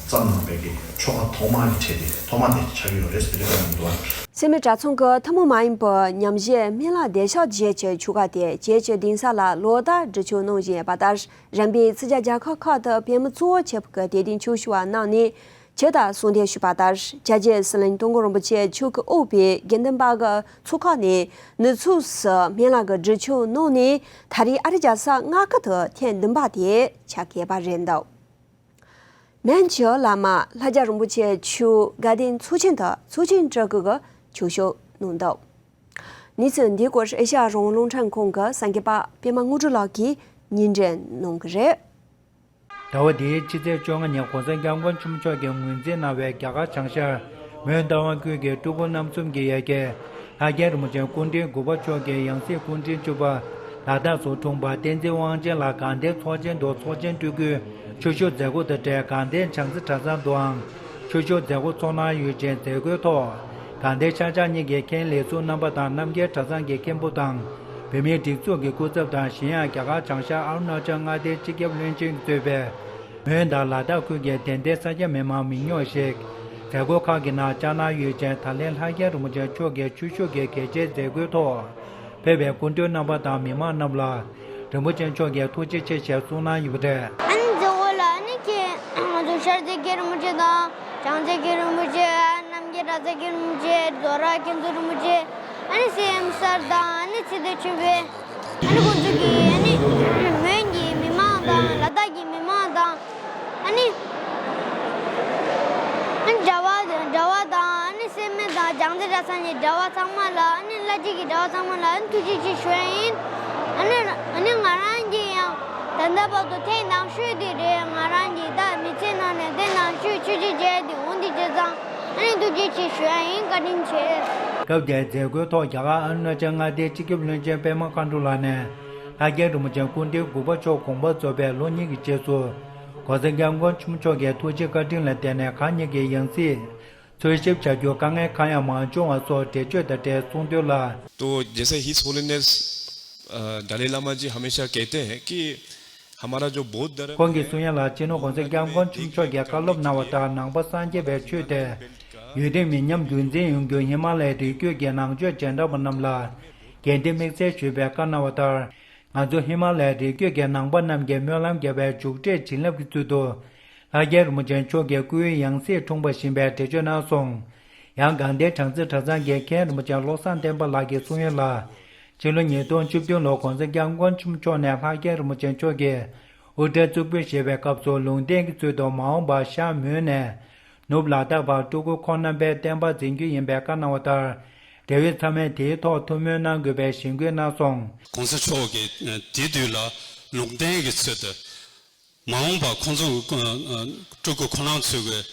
བརྩམས་གནང་པའི་གི་ཆོ་ག་ཐོག་མ་གི་གྲས་དེ་ཐོག་མ་དེ་ཆགས་ཀྱི་ཡོད་རེད་ཟེར་དེ་འདྲ་གནང་འདུག་བ། སེར་སྨད་གྲྭ་ཚང་གི་ཐུན་མོང་མ་ཡིན་པའི་ཉམས་བཞེས་སྨན་བླ་བདེ་མཆོག་བརྒྱད་ཀྱི་ཆོ་ག་དེ་བྱེས་ཀྱི་གདན་ས་ལ་ལོ་ལྟར་སྒྲུབ་མཆོད་གནང་བཞིན་ཡོད་པ་ལྟར། རིམ་པས་ཕྱི་རྒྱལ་རྒྱལ་ཁབ་ཁག་ཏུ་བོད་མི་གཙོ་བོ་བྱས་པའི་དད་ལྡན་ཆོས་ཞུ་བ་རྣམས་ནས་ཇི་ལྟར་གསོལ་འདེབས་ཞུས་པ་ལྟར། སྐྱབས་རྗེ་ཟི་ལིང་སྟོང་འཁོར་རིན་པོ་ཆེ་མཆོག་གིས་དབུས་པའི་དགེ་འདུན་པ་གི་ཚོགས་ཁག་ནས་ནུབ་ཕྱོགས་སུ་སྨན་བླ་གི་སྒྲུབ་མཆོད་གནང་ནས་ད་རེས་ཨ་རིའི་རྒྱལ་ས་མངའ་ཁུལ་དུ་ཐེངས་བདུན་པ་དེ་ཆགས་ཀྱི་ཡོད་པ་རེད་འདུག་སྨན་གྱི་བླ་མ་ལྷ་རྒྱལ་རིན་པོ་ཆེ་མཆོག་དགའ་ལྡན་ཚོགས་ཆེན་དུ་ཚོགས་ཆེན་སྤྲུལ་སྐུ་གི་ཆོས་ཞུ་གནང་འདུག་གནས་ཚུལ་འདིའི་སྐོར་ཨེ་ཤ་ཡ་རང་དབང་རླུང་འཕྲིན་ཁང་གི་གསར་འགོད་པ་པད་མ་དངོས་གྲུབ་ལགས་ཀྱིས་སྙན་སྒྲོན་གནང་གི་རེད། ཟླ་བ་འདིའི་ཕྱི་ཚེས་བཅོ་ལྔ་ཉིན་གོང་ས་སྐྱབས་མགོན་ཆེན་པོ་མཆོག་གིས་ངོས་འཛིན་གནང་བའི་རྒྱ་གར་བྱང་ཤར་མོན་རྟ་དབང་ཁུལ་གྱི་སྤྲུལ་སྐུ་རྣམ་གསུམ་གྱི་ཡ་གྱལ་ལྷ་རྒྱལ་རིན་པོ་ཆེ་སྐུ་ཕྲེང་དགུ་པ་མཆོག་གི་ཡང་སྲིད་སྐུ་ཕྲེང་བཅུ་པ་ལ་དྭགས་སུ་འཁྲུངས་པ་བསྟན་འཛིན་དབང་ཆེན་ལགས་དགའ་ལྡན་ཚོགས་ཆེན་དུ་ཚོགས་ཆེན་སྤྲུལ་སྐུའི་ཆོས་ཞུ་མཛད་སྒོ་དང་འབྲེལ་དགའ་ལྡན་བྱང་རྩེ་གྲྭ་ཚང་དུའང་ཆོས་ཞུ་མཛད་སྒོ་ཚོགས་གནང་ཡོད་ཅིང་། མཛད་སྒོའི་ཐོག་དགའ་ལྡན་ཤར་བྱང་གཉིས་ཀྱི་མཁན་ལས་ཟུར་རྣམ་པ་དང་རྣམ་རྒྱལ་གྲྭ་ཚང་གི་མཁན་པོ་དང་། བོད་མིའི་སྒྲིག་འཛུགས་ཀྱི་སྐུ་ཚབ་དང་། གཞན་ཡང་རྒྱ་གར་བྱང་ཤར་ཨ་རུ་ན་ཅལ་མངའ་སྡེའི་སྤྱི་ཁྱབ་བློན་ཆེན་གྱིས་གཙོས་པའི་མོན་དང་ལ་དྭགས་ཁུལ་གྱི་དད་ལྡན་ས་སྐྱ་མི་མང་མི་ཉུང་ཞིག་མཛད་སྒོ་ཁག་གི་ནང་བཅར་གནང་ཡོད་ཅིང་། ད་ལན་ལྷ་རྒྱལ་རིན་པོ་ཆེ་མཆོག་གི་ཆོས་ཞུ་གི་གལ་ཆེའི་མཛད་སྒོའི་ཐོག་ཕེབས་པའི་སྐུ་མགྲོན་རྣམ་པ་དང་མི་མང་རྣམས་ལ་རིན་པོ་ཆེ་མཆོག་གིས་ཐུགས་རྗེ་ཆེ་ཞེས་གསུངས་གནང་ཡོད་པ་རེད། ཨ་ནི་མཛད་སྒོ་ལ་ཨ་ནི་ཁྱེད་ང་ཚོ་ཤར་རྩེ་རྒྱལ་རིན་པོ་ཆེ་དང་། བྱང་རྩེ་རྒྱལ་རིན་པོ་ཆེ། རྣམ་རྒྱལ་གྲྭ་ཚང་རྒྱལ་རིན་པོ་ཆེ། རྫོགས་ར་མཁན་ཟུར་རིན་པོ་ཆེ། ཨ་ནི་སེམས་གསར་དང་ཨ་ནི་ཚེ་བརྟན་ཆོས་འཕེལ། ཨ་ནི་ཁོང་ཚོ་གིས་ཨ་ནི་མོན་གྱི་མི་མང་དང་ལ་དྭགས་ཀྱི་མི་མང་དང་། ཨ་ནི་ཨ་ནི་གྲྭ་པ་གྲྭ་པ་དང་ཨ་ནི་སེར་སྨད་དང་བྱང་རྩེ་གྲྭ་ཚང་གི་གྲྭ་པ་ཚང་མ་ལ་ཨ་ནི་བླ་སྤྱི་གི་གྲྭ་པ་ཚང་མ་ལ་ཨ་ནི་ཐུགས་རྗེ་ཆེ་ཞུ་ཡ་ཡིན། ཨ་ནི་ཨ་ནི་ང་རང་གིས་ཡང་ད་ལྟ་བར་དུ་ཐེངས་ནང་ཤོས་དེ་རེད། ང་རང་གིས་ད་མི་ཚེ་ནང་ནས་དེ་ནང་ཤོས་ཆོས་ཅིག་བྱས་ཏེ་འོང་དེ་བྱས་ཙང་ཨ་ནི་ཐུགས་རྗེ་ཆེ་ཞུ་ཡ་ཡིན། བཀའ་དྲིན་ཆེ། སྐབས་དེའི་མཛད་སྒོའི་ཐོག་རྒྱ་གར་ཨ་རུ་ན་ཅལ་མངའ་སྡེའི་སྤྱི་ཁྱབ་བློན་ཆེན་པད་མ་མཁའ་འགྲོ་ལགས་ནས་ ལྷ་རྒྱལ་རིན་པོ་ཆེ་སྐུ་ཕྲེང་དགུ་པ་མཆོག་དགོངས་པ་རྫོགས་པའི་ལོ་གཉིས་ཀྱི་རྗེས་སུ། ྋགོང་ས་ྋསྐྱབས་མགོན་ཆེན་པོ་མཆོག་གི་ཐུགས་རྗེ་བཀའ་དྲིན་ལ་བརྟེན་ནས་གང་ཉིད་ཀྱི་ཡང་སྲིད་འཚོལ་ཞིབ་བྱ་རྒྱུར་དཀའ་ངལ་གང་ཡང་མ་བྱུང་བ་སོགས་འགྲེལ་བརྗོད་དང་འབྲེལ་གསུངས་དོན་ལ། तो जैसे his holiness अ, दलाई लामा जी हमेशा कहते हैं कि हमारा जो बौद्ध धर्म ཁོང་གིས་གསུང་ཡ་ལ། སྤྱི་ནོར་༧གོང་ས་༧སྐྱབས་མགོན་ཆེན་པོ་མཆོག་གིས་བཀའ་སློབ་གནང་བ་ལྟར། ནང་པ་སངས་རྒྱས་པའི་ཆོས་དེ་ཡུན་རིང་མི་ཉམས་རྒྱུན་འཛིན་ཡོང་རྒྱུར་ཧི་མ་ལའི་རི་རྒྱུད་ཀྱི་ནང་ཆོས་སྦྱངས་གྲྭ་པ་རྣམས་ལ་དགེ་འདུན་དམིགས་བསལ་ཞུས་པའི་བཀའ་གནང་བ་ལྟར། ང་ཚོ་ཧི་མ་ལའི་རི་རྒྱུད་ཀྱི་ནང་པ་རྣམས་ཀྱིས་སྨོན་ལམ་རྒྱབ་པའི་མཇུག་འབྲས་བྱིན་རླབས་ཀྱི་ཚུལ་དུ། ལྷ་རྒྱལ་རིན་པོ་ཆེ་མཆོག་གི་སྐུའི་ཡང་སྲིད་འཁྲུངས་པ་བཞིན་པའི་འགྲེལ་བརྗོད་གནང་སོང་། ཡང་དགའ་ལྡན་གྲངས་ཚད་གྲྭ་ཚང་གི་མཁན་རིན་པོ་ཆེ་བློ་བཟང་བསྟན་པ་ལགས་ཀྱིས་གསུང་ཡུལ་ལ། ཕྱི་ལོ་ཉིས་སྟོང་བཅུ་བདུན་ལོར་༧གོང་ས་༧སྐྱབས་མགོན་ཆེན་པོ་མཆོག་ནས་ལྷ་རྒྱལ་རིན་པོ་ཆེ་མཆོག་གི་དབུ་སྐྲ་གཙུག་ཕུད་བཞེས་པའི་སྐབས་སུ། ལུང་བསྟན་གྱི་ཚུལ་དུ་མ་འོངས་པར་ཤར་མོན་ནས་ནུབ་ལ་དྭགས་བར་སྤྲུལ་སྐུ་ཁོང་རྣམ་པའི་བསྟན་པ་འཛིན་རྒྱུ་ཡིན་པའི་བཀའ་གནང་བ་ལྟར། འབྲེལ་ཡོད་ཚང་མས་དེའི་ཐོག་ཐུགས་སྨོན་གནང་དགོས་པའི་ཞེན་སྐུལ་གནང་སོང་། ྋགོང་ས་མཆོག་གིས་དེ་དུས་ལ་ལུང་བསྟན་གྱི་ཚུལ་དུ། མ་འོངས་པར་ཁོང་ཚོ་སྤྲུལ་སྐུ་ཁོང་རྣམ་ཚོ་གིས་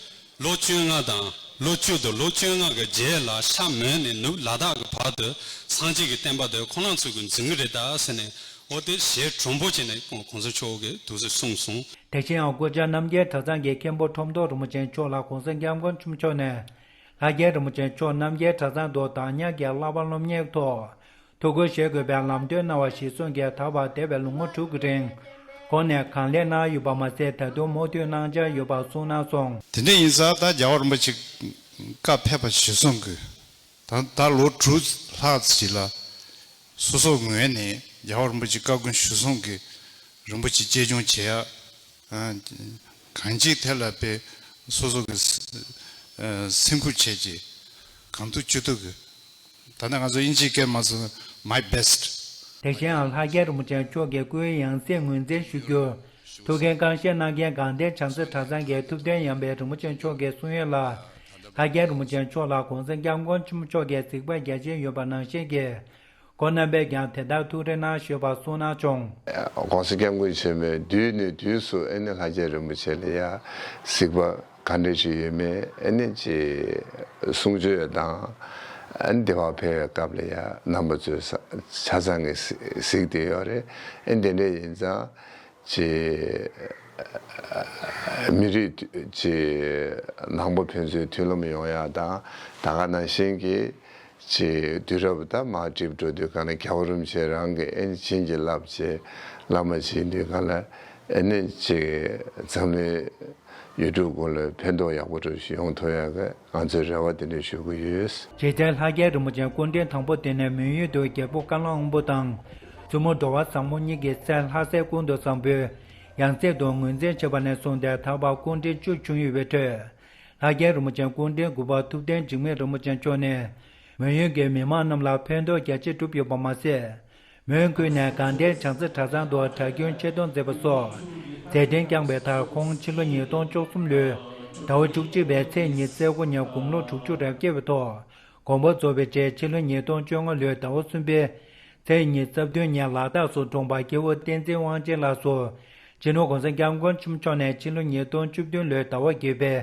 ལོ་བཅོ་ལྔ་དང་། ལོ་བཅུ་དང་ལོ་བཅོ་ལྔ་གི་རྗེས་ལ་ཤར་མོན་ནས་ནུབ་ལ་དྭགས་ཀྱི་བར་དུ་སངས་རྒྱས་ཀྱི་བསྟན་པ་དེ་ཁོང་རྣམ་ཚོ་གིས་འཛིན་གྱི་རེད་ད་ཟེར་ནས། འོ་དེ་ཞལ་དྲོན་པོ་བྱས་ནས་ྋགོང་ས་མཆོག་གིས་འདུག་སེ་གསུངས་སོང་། དེ་བཞིན་ཡང་སྐུ་བཅར་རྣམ་རྒྱལ་གྲྭ་ཚང་གི་མཁན་པོ་ཁྲོམ་ཐོག་རིན་པོ་ཆེ་མཆོག་ལ་ྋགོང་ས་ྋསྐྱབས་མགོན་ཆེན་པོ་མཆོག་ནས། ལྷ་རྒྱལ་རིན་པོ་ཆེ་མཆོག་རྣམ་རྒྱལ་གྲྭ་ཚང་དུ་བདག་ཉར་གྱི་བསླབ་པ་སློབ་གཉེར་ཐོག་ཐུགས་ཁུར་བཞེས་དགོས་པའི་ལམ་སྟོན་གནང་བ་གཞིར་བཟུང་གིས། ད་བར་འདས་པའི་ལོ་ངོ་དྲུག་གི་རིང་ཁོང་ནས་གང་ལེགས་གནང་ཡོད་པ་མ་ཟད། ད་དུང་མུ་མཐུད་གནང་འཆར་ཡོད་པ་གསུངས་གནང་སོང་། དེ་འདྲ་ཡིན་ཙང་ད་རྒྱལ་བ་རིན་པོ་ཆེ་བཀའ་ཕེབས་པ་གཞིར་བཟུང་གིས། ད་ད་ལོ་དྲུག་ལྷག་ཙམ་ཞིག་ལ་སོ་སོའི་ངོས་ནས་རྒྱལ་བ་རིན་པོ་ཆེ་བཀའ་དགོངས་གཞིར་བཟུང་གིས་རིན་པོ་ཆེ་གཅེས་སྐྱོང་བྱེད་ཡ། ཨ། གང་ཅིའི་ཐད་ལ་དཔེ་སོ་སོ་གི་ཨ་སེམས་ཁུར་བྱས་རྗེས་གང་ཐུབ་ཅི་ཐུབ་ཀྱིས། ད་ལྟ་ང་ཚོ་དབྱིན་ཇིའི་སྐད་མ་སོང་། My best། དེ་བཞིན་ཡང་ལྷ་རྒྱལ་རིན་པོ་ཆེ་མཆོག་གི་སྐུའི་ཡང་སྲིད་ངོས་འཛིན་ཞུ་རྒྱུར་ཐུགས་འགན་བཀའ་བཞེས་གནང་མཁན་དགའ་ལྡན་བྱང་རྩེ་གྲྭ་ཚང་གི་ཐུབ་བསྟན་ཡངས་པའི་རིན་པོ་ཆེ་མཆོག་གིས་གསུང་ཡུལ་ལ། ལྷ་རྒྱལ་རིན་པོ་ཆེ་མཆོག་ལ་ྋགོང་ས་ྋསྐྱབས་མགོན་ཆེན་པོ་མཆོག་གིས་གཟིགས་པ་རྒྱ་ཆེན་ཡོད་པ་ནང་བཞིན་གྱི། ཁོང་རྣམ་པས་ཀྱང་དེ་ལྟར་ཐུགས་རེ་གནང་ཞུས་པ་གསུངས་གནང་བྱུང་། ྋགོང་ས་ྋསྐྱབས་མགོན་ཆེན་པོས་དུས་ནས་དུས་སུ་ཨ་ནི་ལྷ་རྒྱལ་རིན་པོ་ཆེ་ལ་ཡ་གཟིགས་པ་ག་འདྲ་ཞིག་ཡོད་མེད་ཨ་ནི་ཅིག་གསུང་ཆོས་དང་། ཨ་ནི་དེ་བ་ཕེབས་པའི་སྐབས་ལ་ཡ་རྣམ་པ་ཚོས་ཆ་ཚང་གིས་གཟིགས་བསྡད་ཡོད་རེད། ཨ་ནི་དེ་འདྲ་ཡིན་ཙང་། ཅེས། མི་རིགས་ཅེས་ནང་པ་ཕན་ཚུན་མཐུན་ལམ་ཡོང་ཡག་དང་། ད་ག་ནང་བཞིན་གྱི་ཅེས་དུས་རབས་ད་མར་འགྲིབ་འགྲོ་དུས་སྒང་ལ་རྒྱལ་བ་རིན་པོ་ཆེ་རང་གིས་ཨེ་ནི་བྱིན་གྱིས་བརླབས་བྱས་བླ་མ་བྱིན་དུས་སྒང་ལ་ཨེ་ནི་ཅེས་འཛམ་གླིང་ཡུལ་གྲུ་ཀུན་ལ་ཕན་ཐོགས་ཡག་པོ་འདྲ་ཞིག་ཡོང་ཐུབ་ཡག་གི་ང་ཚོས་རེ་བ་དེ་འདྲ་ཞུ་གི་ཡོད། རྗེ་བཙུན་ལྷ་རྒྱལ་རིན་པོ་ཆེ་སྐུ་ཕྲེང་དང་པོ་དེ་ནས་མོན་ཡུལ་དུ་རྒྱལ་པོ་ཀ་ལ་དབང་པོ་དང་། བཙུན་མོ་འགྲོ་བ་བཟང་མོ་གཉིས་ཀྱི་སྲས་ལྷ་སྲས་ཀུན་ཏུ་བཟང་པོའི་ཡང་སྲིད་དུ་ངོས་འཛིན་བྱས་པ་ནས་བཟུང་སྟེ་ད་བར་སྐུ་ཕྲེང་བཅུ་བྱོན་ཡོད་པའི་ཁྲོད། ལྷ་རྒྱལ་རིན་པོ་ཆེ་སྐུ་ཕྲེང་དགུ་པ་ཐུབ་བསྟན་འཇིགས་མེད་རིན་པོ་ཆེ་མཆོག་ནས་མོན་ཡུལ་གྱི་མི་མང་རྣམས་ལ་ཕན་ཐོགས་རྒྱ་ཆེ་བསྒྲུབས་ཡོད་པ་མ་ཟད། མོན་ཁུལ་ནས་དགའ་ལྡན་བྱང་རྩེ་གྲྭ་ཚང་དུ་གྲྭ་རྒྱུན་ཆེད་གཏོང་མཛད་པ་སོགས་མཛད་འཕྲིན་བསྐྱངས་པའི་མཐར། ཁོང་ཕྱི་ལོ་ཉིས་སྟོང་བཅུ་གསུམ་ལོའི་ཟླ་བ་བཅུ་གཅིག་པའི་ཚེས་ཉི་ཤུ་རྩ་དགུ་ཉིན་དགུང་ལོ་དྲུག་ཅུ་རེ་བརྒྱད་པའི་ཐོག་དགོངས་པ་རྫོགས་པའི་རྗེས། ཕྱི་ལོ་ཉིས་སྟོང་བཅོ་ལྔ་ལོའི་ཟླ་བ་གསུམ་པའི་ཚེས་ཉི་ཤུ་རྩ་བདུན་ཉིན་ལ་དྭགས་སུ་གྲོངས་པ་སྐྱེས་བུ་བསྟན་འཛིན་དབང་ཆེན་ལགས་སུ། སྤྱི་ནོར་༧གོང་ས་༧སྐྱབས་མགོན་ཆེན་པོ་མཆོག་ནས་ཕྱི་ལོ་ཉིས་སྟོང་བཅུ་བདུན་ལོའི་ཟླ་བ་བརྒྱད་པའི་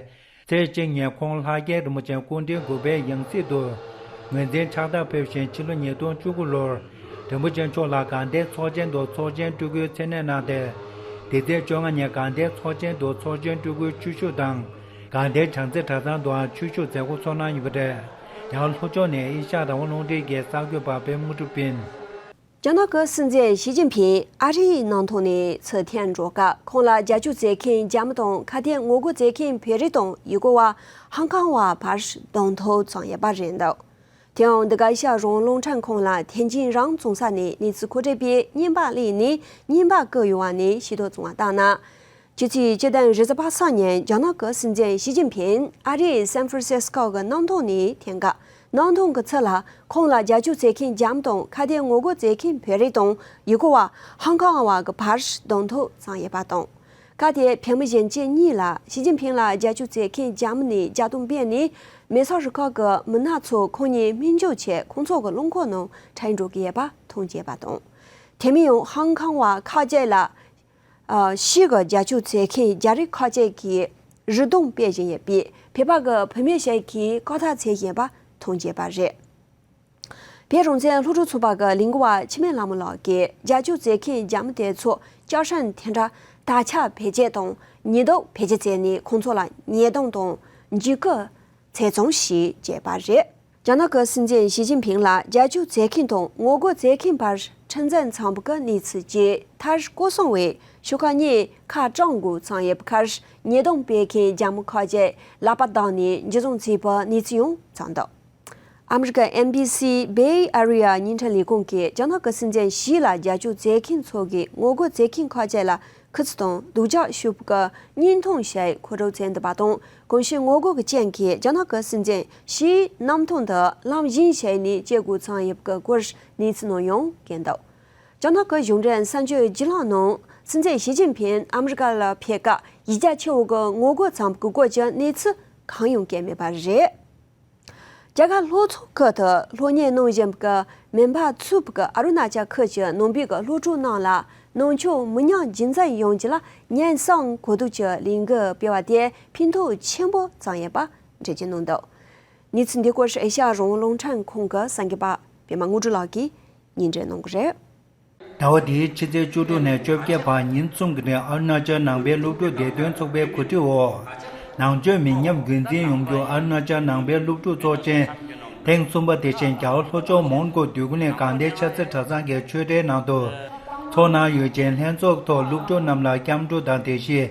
ཚེས་གཅིག་ཉིན་ཁོང་ལྷ་རྒྱལ་རིན་པོ་ཆེ་སྐུ་ཕྲེང་དགུ་པའི་ཡང་སྲིད་དུ་ངོས་འཛིན་ཕྱག་རྟགས་ཕེབས་ཤིང་། ཕྱི་ལོ་ཉིས་སྟོང་བཅུ་དགུ་ལོར་རིན་པོ་ཆེ་མཆོག་ལ་དགའ་ལྡན་ཚོགས་ཆེན་དུ་ཚོགས་ཆེན་སྤྲུལ་སྐུའི་མཚན་གནས་གནང་སྟེ། འདི་ཚེས་བཅོ་ལྔ་ཉིན་དགའ་ལྡན་ཚོགས་ཆེན་དུ་ཚོགས་ཆེན་སྤྲུལ་སྐུའི་ཆོས་ཞུགས་དང་། དགའ་ལྡན་བྱང་རྩེ་གྲྭ་ཚང་དུའང་ཆོས་ཞུགས་མཛད་སྒོ་ཚོགས་གནང་ཡོད་པ་རེད། རྒྱ་གར་ལྷོ་ཕྱོགས་ནས་ཨེ་ཤ་ཡ་རང་དབང་རླུང་འཕྲིན་གྱི་གསར་འགོད་པ་པད་མ་དངོས་གྲུབ་ཡིན། རྒྱ་ནག་གི་སྲིད་འཛིན་ཞི་ཅིན་ཕིང་ཨ་རིའི་ནང་ཐོག་ནས་ཚུར་ཐོན་འགྲོ་སྐབས། ཁོང་ལ་རྒྱབ་སྐྱོར་མཛད་མཁན་རྒྱ་མི་དང་། ཁ་གཏད་ངོ་རྒོལ་མཛད་མཁན་བོད་རིགས་དང་ཡུལ་སྐོར་བ་ཧང་ཀང་བ་བར་གདོང་ཐུག་བྱུང་ཡོད་པ་རེད་འདུག་དེ་ཡང་འདི་ག་ཨེ་ཤ་ཡ་རང་དབང་རླུང་འཕྲིན་ཁང་ལ་ཐེན་ཅིན་རང་སྐྱོང་ས་གནས་གནས་ཚུལ་མཁོ་སྤྲོད་པས་རྔན་པ་གླས་ནས་རྔན་པ་བརྐུས་ཡོང་བ་ནས་ཤེས་རྟོགས་བྱུང་བ་ལྟར་ན། ཕྱི་ཚེས་སྤྱི་ཟླ་རེས་གཟའ་པ་སངས་ཉིན་རྒྱ་ནག་གི་སྲིད་འཛིན་ཞི་ཅིན་ཕིང་ཨ་རིའི་སན་ཧྥ་རན་སིས་ཀོ་གི་གནམ་ཐང་ནས་ཐོན་སྐབས། གནམ་ཐང་གི་ཚུར་ལ་ཁོང་ལ་རྒྱབ་སྐྱོར་མཛད་མཁན་རྒྱ་མི་དང་། ཁ་གཏད་ངོ་རྒོལ་མཛད་མཁན་བོད་རིགས་དང་ཡུལ་སྐོར་བ་ཧང་ཀང་བ་གི་བར་གདོང་ཐུག་བྱུང་ཡོད་པ་དང་། སྐབས་དེར་བོད་མི་གཞོན་སྐྱེས་གཉིས་ལ་ཞི་ཅིན་ཕིང་ལ་རྒྱབ་སྐྱོར་མཛད་མཁན་རྒྱ་མི་ནས་རྒྱག་རྡུང་སྤེལ་ནས། མེ་སོར་རུ་ཁག་གི་མི་སྣ་ཚོ་ཁོང་ཉིད་སྨན་བཅོས་ཆེད་ཁོང་ཚོ་གི་རླངས་འཁོར་ནང་ཁྲིད་འགྲོ་གི་ཡོད་པ་མཐོང་རྒྱུ་ཡོད་པ་དང་། དེ་མིན་ཡང་ཧང་ཀང་བ་ཁག་ཅིག་ལ། ཨ། ཞི་གི་རྒྱབ་སྐྱོར་མཛད་མཁན་རྒྱ་རིགས་ཁག་ཅིག་གིས་རུ་སྡོམ་སྤེལ་བཞིན་ཡོད་པས། བོད་པ་གི་བུད་མེད་ཞིག་གིས་བཀག་ཐབས་བྱེད་བཞིན་པ་མཐོང་རྒྱུ་ཡོད་པ་རེད། བོད་རང་བཙན་སློབ་ཕྲུག་ཚོགས་པ་གི་གླིང་གོ་བ་འཆི་མེད་ལྷ་མོ་ལགས་ཀྱིས་རྒྱབ་སྐྱོར་མཛད་མཁན་རྒྱ་མི་དེ་ཚོ་ཅཱ་ཧྲན་དེ་འདྲ་དར་ཆ་བེད་སྤྱད་དང་ཉེས་རྡུང་བེད་སྤྱད་བྱས་ནས་ཁོང་ཚོ་ལ་ཉེས་རྡུང་དང་འཇིགས་སྐུལ་བྱས་ཙང་ཞེས་བརྗོད་པ་རེད། རྒྱ་ནག་གི་སྲིད་འཛིན་ཞི་ཅིན་ཕིང་ལ་རྒྱབ་སྐྱོར་མཛད་མཁན་དང་ངོ་རྒོལ་མཛད་མཁན་བར་འཁྲུག་འཛིང་འཚམ་པོ་གི་གནས་ཚུལ་བཅས་མཐར་སྐོར་སོང་བས་ཤོག་ཁག་གཉིས་ཁ་བཀྲམ་དགོས་ཙང་ཡོད་པ་ཁར་ཉེས་རྡུང་སྤེལ་མཁན་རྒྱ་མི་ཁག་ཅིག་ལག་པ་བརྡབས་ནས་འཇུ་བཟུང་བྱས་པའི་གནས་ཚུལ་ཡང་ཚང་འདུག་ཨ་མི་རི་ཀ་ཨེན་བྷི་སི་Bay Area་བརྙན་འཕྲིན་ལས་ཁུངས་ཀྱིས་རྒྱ་ནག་གི་སྲིད་འཛིན་ཞི་ལ་རྒྱབ་སྐྱོར་མཛད་མཁན་ཚོ་གིས་ངོ་རྒོལ་མཛད་མཁན་ཁག་ཅིག་ལ་ཁུ་ཚུར་དང་སྡུག་ཅག་ཤོར་བའི་བརྙན་ཐུང་ཞིག་མཁོ་སྤྲོད་བྱས་འདུག་པ་དང་། གོམས་གཤིས་ངོ་རྒོལ་གྱི་རྐྱེན་གྱིས་རྒྱ་ནག་གི་སྲིད་འཛིན་ཞིའི་རྣམ་ཐར་འདི་ལམ་གཞན་ཞིག་ནས་བཅད་དགོས་ཙང་ཡོད་པའི་སྐོར་གནས་ཚུལ་ནང་ཡང་བཀོད་འདུག་རྒྱ་ནག་གི་གཞུང་འབྲེལ་གསར་འགྱུར་བརྒྱུད་ལམ་ནང་སྲིད་འཛིན་ཞི་ཅིན་ཕིང་ཨ་མི་རི་ཀ་ལ་ཕེབས་སྐབས་ཡིག་ཆ་ཆེ་བོ་གི་ངོ་རྒོལ་མཚམས་ཀྱི་སྐོར་གྱི་གནས་ཚུལ་གང་ཡང་བཀོད་མེད་པ་རེད། རྒྱ་གར་ལྷོ་ཕྱོགས་ཁུལ་དུ་སློབ་གཉེར་གནང་བཞིན་པའི་མེན་བྷ་ཚུབ་ཀྱི་ཨ་རུ་ན་ཅལ་ཁུལ་གྱི་ནང་པའི་སློབ་ཕྲུག་རྣམས་ལ་ནང་ཆོས་མི་ཉམས་རྒྱུན་འཛིན་ཡོང་རྒྱུ་ལ་ཉེན་སྲུང་གོ་བསྡུར་གྱི་ལས་འགུལ་སྤེལ་བ་དེ་ཕན་ཐོགས་ཆེན་པོ་བྱུང་ཡོད་པ་འགྲེལ་བརྗོད་གནང་འདུག་གནས་ཚུལ་འདི་སྐོར་ཨེ་ཤ་ཡ་རང་དབང་རླུང་འཕྲིན་ཁང་གི་གསར་འགོད་པ་པད་མ་དངོས་གྲུབ་ལགས་ཀྱིས་སྙན་སྒྲོན་གནང་གི་རེད། ཟླ་བ་འདིའི་ཕྱི་ཚེས་བཅུ་དྲུག་ནས་བཅོ་བརྒྱད་བར་ཉིན་གསུམ་གྱི་རིང་ཨ་རུ་ན་ཅལ་ནང་པའི་སློབ་ཕྲུག་བདེ་དོན་ཚོགས་པའི་གོ་སྒྲིག་འོག་ནང་ཆོས་མི་ཉམས་རྒྱུན་འཛིན་ཡོང་རྒྱུ་ཨ་རུ་ན་ཅལ་ནང་པའི་སློབ་ཕྲུག་ཚོགས་ཆེན་ཐེངས་གསུམ་པ་དེ་བཞིན་རྒྱ་གར་ལྷོ་ཕྱོགས་མོན་གྷོ་འདོད་རྒུ་གླིང་དགའ་ལྡན་ཆབ་སྲིད་གྲྭ་ཚང་གི་ཆོས་གྲྭའི་ནང་དུ་འཚོགས་གནང་ཡོད་ཅིང་། ལྷན་ཚོགས་ཐོག་སློབ་ཕྲུག་རྣམས་ལ་སྐྱབས་འགྲོ་དང་དེ་བཞིན་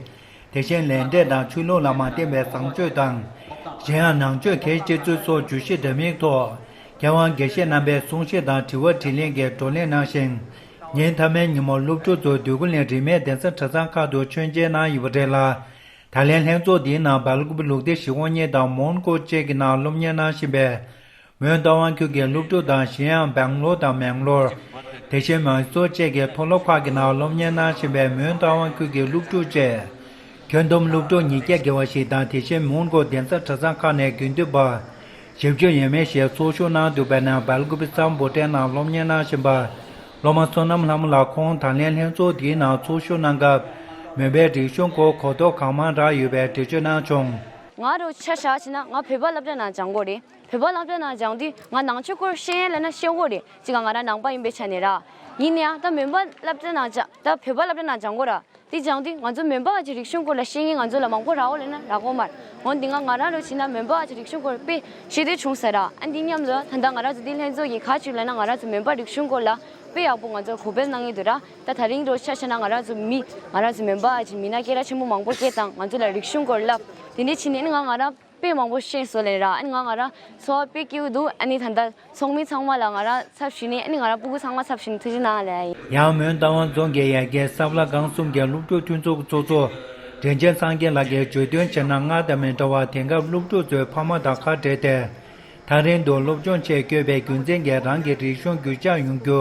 དེ་བཞིན་ལས་འབྲས་དང་ཆོས་ལུགས་ལ་མ་བརྟེན་པའི་བཟང་སྤྱོད་དང་། གཞན་ཡང་ནང་ཆོས་གལ་ཆེ་ཚུལ་སོགས་བརྗོད་གཞི་འདྲ་མིན་ཐོག་མཁས་དབང་དགེ་བཤེས་རྣམ་པས་གསུང་བཤད་དང་དྲི་བ་དྲིས་ལན་གྱི་བགྲོ་གླེང་གནང་ཞིང་། ཉིན་མཐའ་མའི་ཉིན་མོར་སློབ་ཕྲུག་ཚོས་འདོད་རྒུ་གླིང་རིས་མེད་གདན་ས་གྲྭ་ཚང་ཁག་ཏུ་མཆོད་མཇལ་གནང་ཡོད་པ་རེད་ལ། ད་ལན་ལྷན་ཚོགས་འདིའི་ནང་སྦེལ་ཀོབ་ལུགས་བདེ་གཞིས་ཁོངས་གཉིས་དང་མོན་གྷོ་བཅས་ཀྱི་ནང་སློབ་གཉེར་གནང་བཞིན་པའི་མོན་རྟ་དབང་ཁུལ་གྱི་སློབ་ཕྲུག་དང་། གཞན་ཡང་སྦང་ལོར་དང་མེང་ལོར། དེ་བཞིན་མཱི་སོར་བཅས་ཀྱི་མཐོ་སློབ་ཁག་གི་ནང་སློབ་གཉེར་གནང་བཞིན་པའི་མོན་རྟ་དབང་ཁུལ་གྱི་སློབ་ཕྲུག་བཅས་ཁྱོན་བསྡོམས་སློབ་ཕྲུག་ཉིས་བརྒྱ་བརྒལ་བ་ཞིག་དང་། དེ་བཞིན་མོན་གྷོ་གདན་ས་གྲྭ་ཚང་ཁག་ནས་དགེ་འདུན་པ་བཞི་བཅུ་ཡས་མས་ཞིག་ཚོགས་ཞུགས་གནང་འདུག་པའི་ནང་སྦེལ་ཀོབ་སམ་བྷོ་ཊའི་ནང་སློབ་གཉེར་གནང་བཞིན་པ་སློབ་མ་བསོད་ནམས་ལྷ་མོ་ལགས་ཁོང་ད་ལན་ལྷན་ཚོགས་འདིའི་ནང་ཚོགས་ཞུགས་གནང་སྐབས་མོན་པའི་རིག་གཞུང་སྐོར་གོ་རྟོགས་གང་མང་རག་ཡོད་པའི་འགྲེལ་བརྗོད་གནང་བྱུང་། ང་རུ་ཆ་བཞག་བྱས་ན་ང་བོད་པ་སློབ་གྲྭ་ནང་སྦྱང་གི་རེད། བོད་པ་སློབ་གྲྭ་ནང་སྦྱང་དུས་ང་ནང་ཆོས་སྐོར་ཤེས་ཡ་ལབ་ན་ཤེས་གི་རེད། གཅིག་ག་ང་རང་ནང་པ་ཡིན་པའི་ཆ་ནས་ར། ཡིན་ན་ཡང་ད་མོན་པ་སློབ་གྲྭ་ནང་སྦྱང་ད་བོད་པ་སློབ་གྲྭ་ནང་སྦྱང་གི་ར། དེ་སྦྱང་དུས་ང་ཚོ་མོན་པ་བ་ཅིག་རིག་གཞུང་སྐོར་ལ་ཤེས་མཁན་ང་ཚོ་ལ་མང་པོ་རག་གོ་ལབ་ན་རག་གོ་མ་རེད། འོན་ཏེ་ང་ང་རང་རུ་བྱས་ན་མོན་པ་བ་ཅིག་རིག་གཞུང་སྐོར་དཔེ་ཤེས་འདོད་བྱུང་ཟེར་ར། ཨ་འདི་མཉམ་དུ་ད་ལྟ་ང་རང་ཚོ་འདི་ལྷན་ཚོགས་ཀྱི་ག་ཅིག་ལབ་ན་ང་རང་ཚོ་མོན་པ་རིག་གཞུང་སྐོར་ལ་དཔེ་ཡག་པོ་ང་ཚོ་གོ་སྤེལ་གནང་གི་འདུག་ར། ད་ད་རིང་རུ་ཆ་བཞག་ན་ང་རང་ཚོ་མི་ང་རང་ཚོ་མོན་པ་བ་ཅིག་མི་ན་སྐད་གྲགས་ཆེན་པོ་མང་པོ་སྐད་བཏང་ང་ཚོ་ལ་རིག་གཞུང་སྐོར་ལབ། དེ་འདྲ་བྱས་ནས་ཨ་ནི་ང་ང་རང་དཔེ་མང་པོ་ཤེས་སོང་ལབ་ར། ཨ་ནི་ང་ང་རང་ཚོར་བ་དཔེ་སྐྱིད་པོ་འདུག་ཨ་ནི་ད་ལྟ་ཚོགས་མི་ཚང་མ་ལ་ང་རང་ཚབ་ཞུས་ནས་ཨ་ནི་ང་རང་སྤུ་གུ་ཚང་མ་ཚབ་ཞུས་ནས་ཐུགས་རྗེ་གནང་ལབ་ཡ་ཡིན། ཡང་མོན་རྟ་དབང་རྫོང་གི་ཡ་གྱལ་ས་བླ་སྒང་གསུམ་གྱི་སློབ་ཕྲུག་མཐུན་ཚོགས་ཀྱི་ཚོགས་གཙོ་དྲིན་ཆེན་སངས་རྒྱས་ལགས་ཀྱིས་བརྗོད་དོན་བྱས་ན་སྔར་དང་མི་འདྲ་བར་དེང་སྐབས་སློབ་ཕྲུག་ཚོས་ཕ་མ་དང་ཁ་བྲལ་ཏེ་ཐག་རིང་དུ་སློབ་སྦྱོང་ཆེད་བསྐྱོད་པའི་རྒྱུ་མཚན་གྱིས་རང་གི་རིག་གཞུང་རྒྱུད་བཅག་ཡོང་རྒྱུ་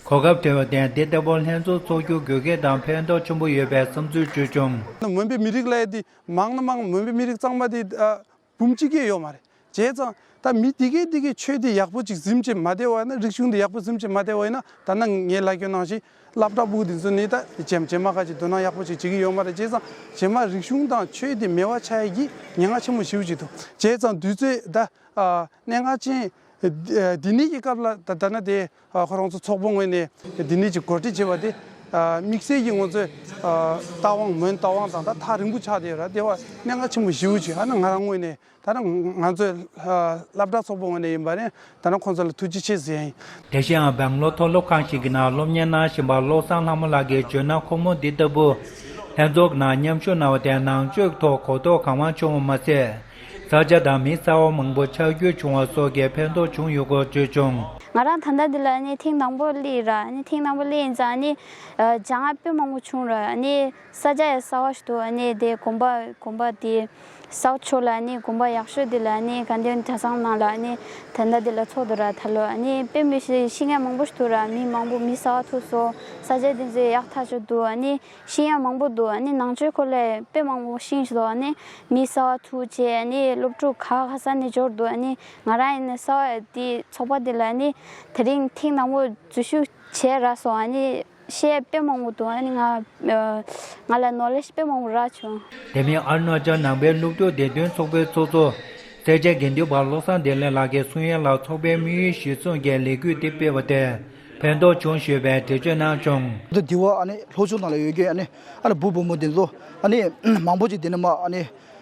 གོ་སྐབས་བྲལ་བར་བརྟེན་འདི་ལྟ་བུ་ལྷན་ཚོགས་ཚོགས་རྒྱུ་དགོས་གལ་དང་ཕན་ཐོགས་ཆེན་པོ་ཡོད་པའི་བསམ་ཚུལ་བརྗོད་བྱུང་། མོན་པའི་མི་རིགས་ལབ་ཡ་དེ་མང་ན་མང་མོན་པའི་མི་རིགས་གཙང་མ་དེ་ཨ། འབུམ་གཅིག་གིས་ཡོད་མ་རེད། བྱས་ཙང་ད་མི་དེ་གས་དེ་གས་ཆོས་དེ་ཡག་པོ་ཅིག་གཟིམ་བྱེད་མ་བསྡད་པ་ཡིན་ན། རིག་གཞུང་དེ་ཡག་པོ་གཟིམ་བྱེད་མ་བསྡད་པ་ཡིན་ན། ད་ནང་ངས་ལབ་རྒྱུ་ནང་བཞིན་སློབ་གྲྭ་ཕྲུ་གུ་དེ་ཚོ་ནི་ད་རྗེས་རྗེས་མ་ཁ་ཅིག་དོ་སྣང་ཡག་པོ་ཅིག་བྱེད་ཀྱི་ཡོད་མ་རེད། བྱས་ཙང་རྗེས་མ་རིག་གཞུང་དང་ཆོས་དེ་མེད་པ་ཆགས་ཡ་གི་ཉེན་ཁ་ཆེན་པོ་ཞེ་པོ་ཅིག་འདུག་བྱས་ཙང་དུས་ཚོད་ད་ཨ་གནད་འགག་ཅན་འདི་ནས་ཀྱི་སྐབས་ལ་ད་ད་ན་དེ་ཨ་ཁོ་རང་ཚོ་ཚོགས་པ་ངོས་ནས་འདི་ནས་ཅིག་གོ་སྒྲིག་བྱས་པ་དེ་ཨ་དམིགས་བསལ་གྱི་ང་ཚོའི་ཨ་རྟ་དབང་མོན་རྟ་དབང་དང་ད་ཐག་རིང་པོ་ཆགས་བསྡད་ཡོད་ར། དེ་བ་གནད་འགག་ཆེན་པོ་ཞེ་པོ་ཅིག་ཨ་ནི་ང་རང་ངོས་ནས་ད་ནི་ང་ཚོའི་ཨ་སློབ་གྲྭ་ཚོགས་པ་ངོས་ནས་ཡིན་པ་ནི་ད་ནི་ཁོང་ཚོ་ལ་ཐུགས་རྗེ་ཆེ་ཟེར་ཡ་ཡིན། དེ་བཞིན་སྦང་ལོར་མཐོ་སློབ་ཁང་ཞིག་གི་ནང་སློབ་གཉེར་གནང་བཞིན་པ་བློ་བཟང་ལྷ་མོ་ལགས་ཀྱིས་བརྗོད་ན། ཁོ་མོ་འདི་ལྟ་བུ་ལྷན་ཚོགས་ཀྱི་ནང་མཉམ་ཞུགས་གནང་བ་དེས་ནང་ཆོས་ཐོག་གོ་རྟོགས་གང་མང་བྱུང་བ་མ་ཟད། ས་ཆ་དང་མི་གསར་བ་མང་པོ་ཆགས་རྒྱུ་བྱུང་བ་སོགས་ཀྱི་ཕན་ཐོགས་བྱུང་ཡོད་སྐོར་བརྗོད་བྱུང་། ང་རང་ད་ལྟ་འདི་ལ་ནི་ཐེངས་དང་པོ་སླེབས་ར། ནི་ཐེངས་དང་པོ་སླེབས་ཡིན་ཙང་ནི་སྦྱང་ཡ་དཔེ་མང་པོ་བྱུང་ར། ནི་ས་ཆ་ཡང་གསར་བ་ཞིག་འདུག་ནི་དེ་དགོན་པ་དགོན་པ་དེ་ས་ཕྱོགས་ལ་ནི་དགོན་པ་ཡག་ཤོས་དེ་ལ་ནི་དགའ་ལྡན་གྲྭ་ཚང་ནང་ལ་ནི་ད་ལྟ་འདི་ལ་ཚོགས་འདུག་ར། ད་ལོ་ནི་དཔེ་མི་སྲིད་ཤེས་མཁན་མང་པོ་ཞིག་འདུག་ར། མི་མང་པོ་མི་གསར་བ་ཐུག་སོང་། ས་ཆ་དེ་ཚོ་ཡག་ཐག་ཆོད་འདུག་ནི་ཤེས་ཡ་མང་པོ་འདུག་ཨ་ནི་ནང་ཆོས་སྐོར་ལ་དཔེ་མང་པོ་ཤེས་སོང་། ཨ་ནི་མི་གསར་བ་ཐུག་བྱས། ཨ་ནི་སློབ་ཕྲུག་ག་ག་ས་ནས་འབྱོར་འདུག་ཨ་ནི་ང་རང་ཡིན་ན་གསར་བ་དེ་ཚོགས་པ་དེ་ལ་ཨ་ནི་དེ་རིང་ཐེངས་དང་པོ་འཛུལ་ཞུགས་བྱས་རག་སོང་། ཨ་ནི་ཤེས་ཡ་དཔེ་མང་པོ་འདུག་ཨ་ནི་ང་ང་ལ་ནོ་ལེཇ་དཔེ་མང་པོ་རག་བྱུང་། དེ་མིན་ཨ་རུ་ན་ཅལ་ནང་པའི་སློབ་ཕྲུག་བདེ་དོན་ཚོགས་པའི་ཚོགས་གཙོ་ སེར་བྱེས་དགེ་འདུན་པ་བློ་བཟང་བདེ་ལེགས་ལགས་ཀྱིས་གསུང་ཡ་ལ་ཚོགས་པའི་དམིགས་ཡུལ་གཞིར་བཟུང་གིས་ལས་འགུལ་འདི་སྤེལ་བ་དེ་ཕན་ཐོགས་བྱུང་ཞེས་པའི་འགྲེལ་བརྗོད་གནང་བྱུང་། ད་འདི་བ་ཨ་ནི་ལྷོ་ཕྱོགས་ནང་ལ་ཡོད་མཁན་ཨ་ནི་ཨ་ནི་བུ་བུ་མོ་འདི་ཚོ་ཨ་ནི་མང་པོ་ཅིག་འདི་ནས་མ་ཨ་ནི་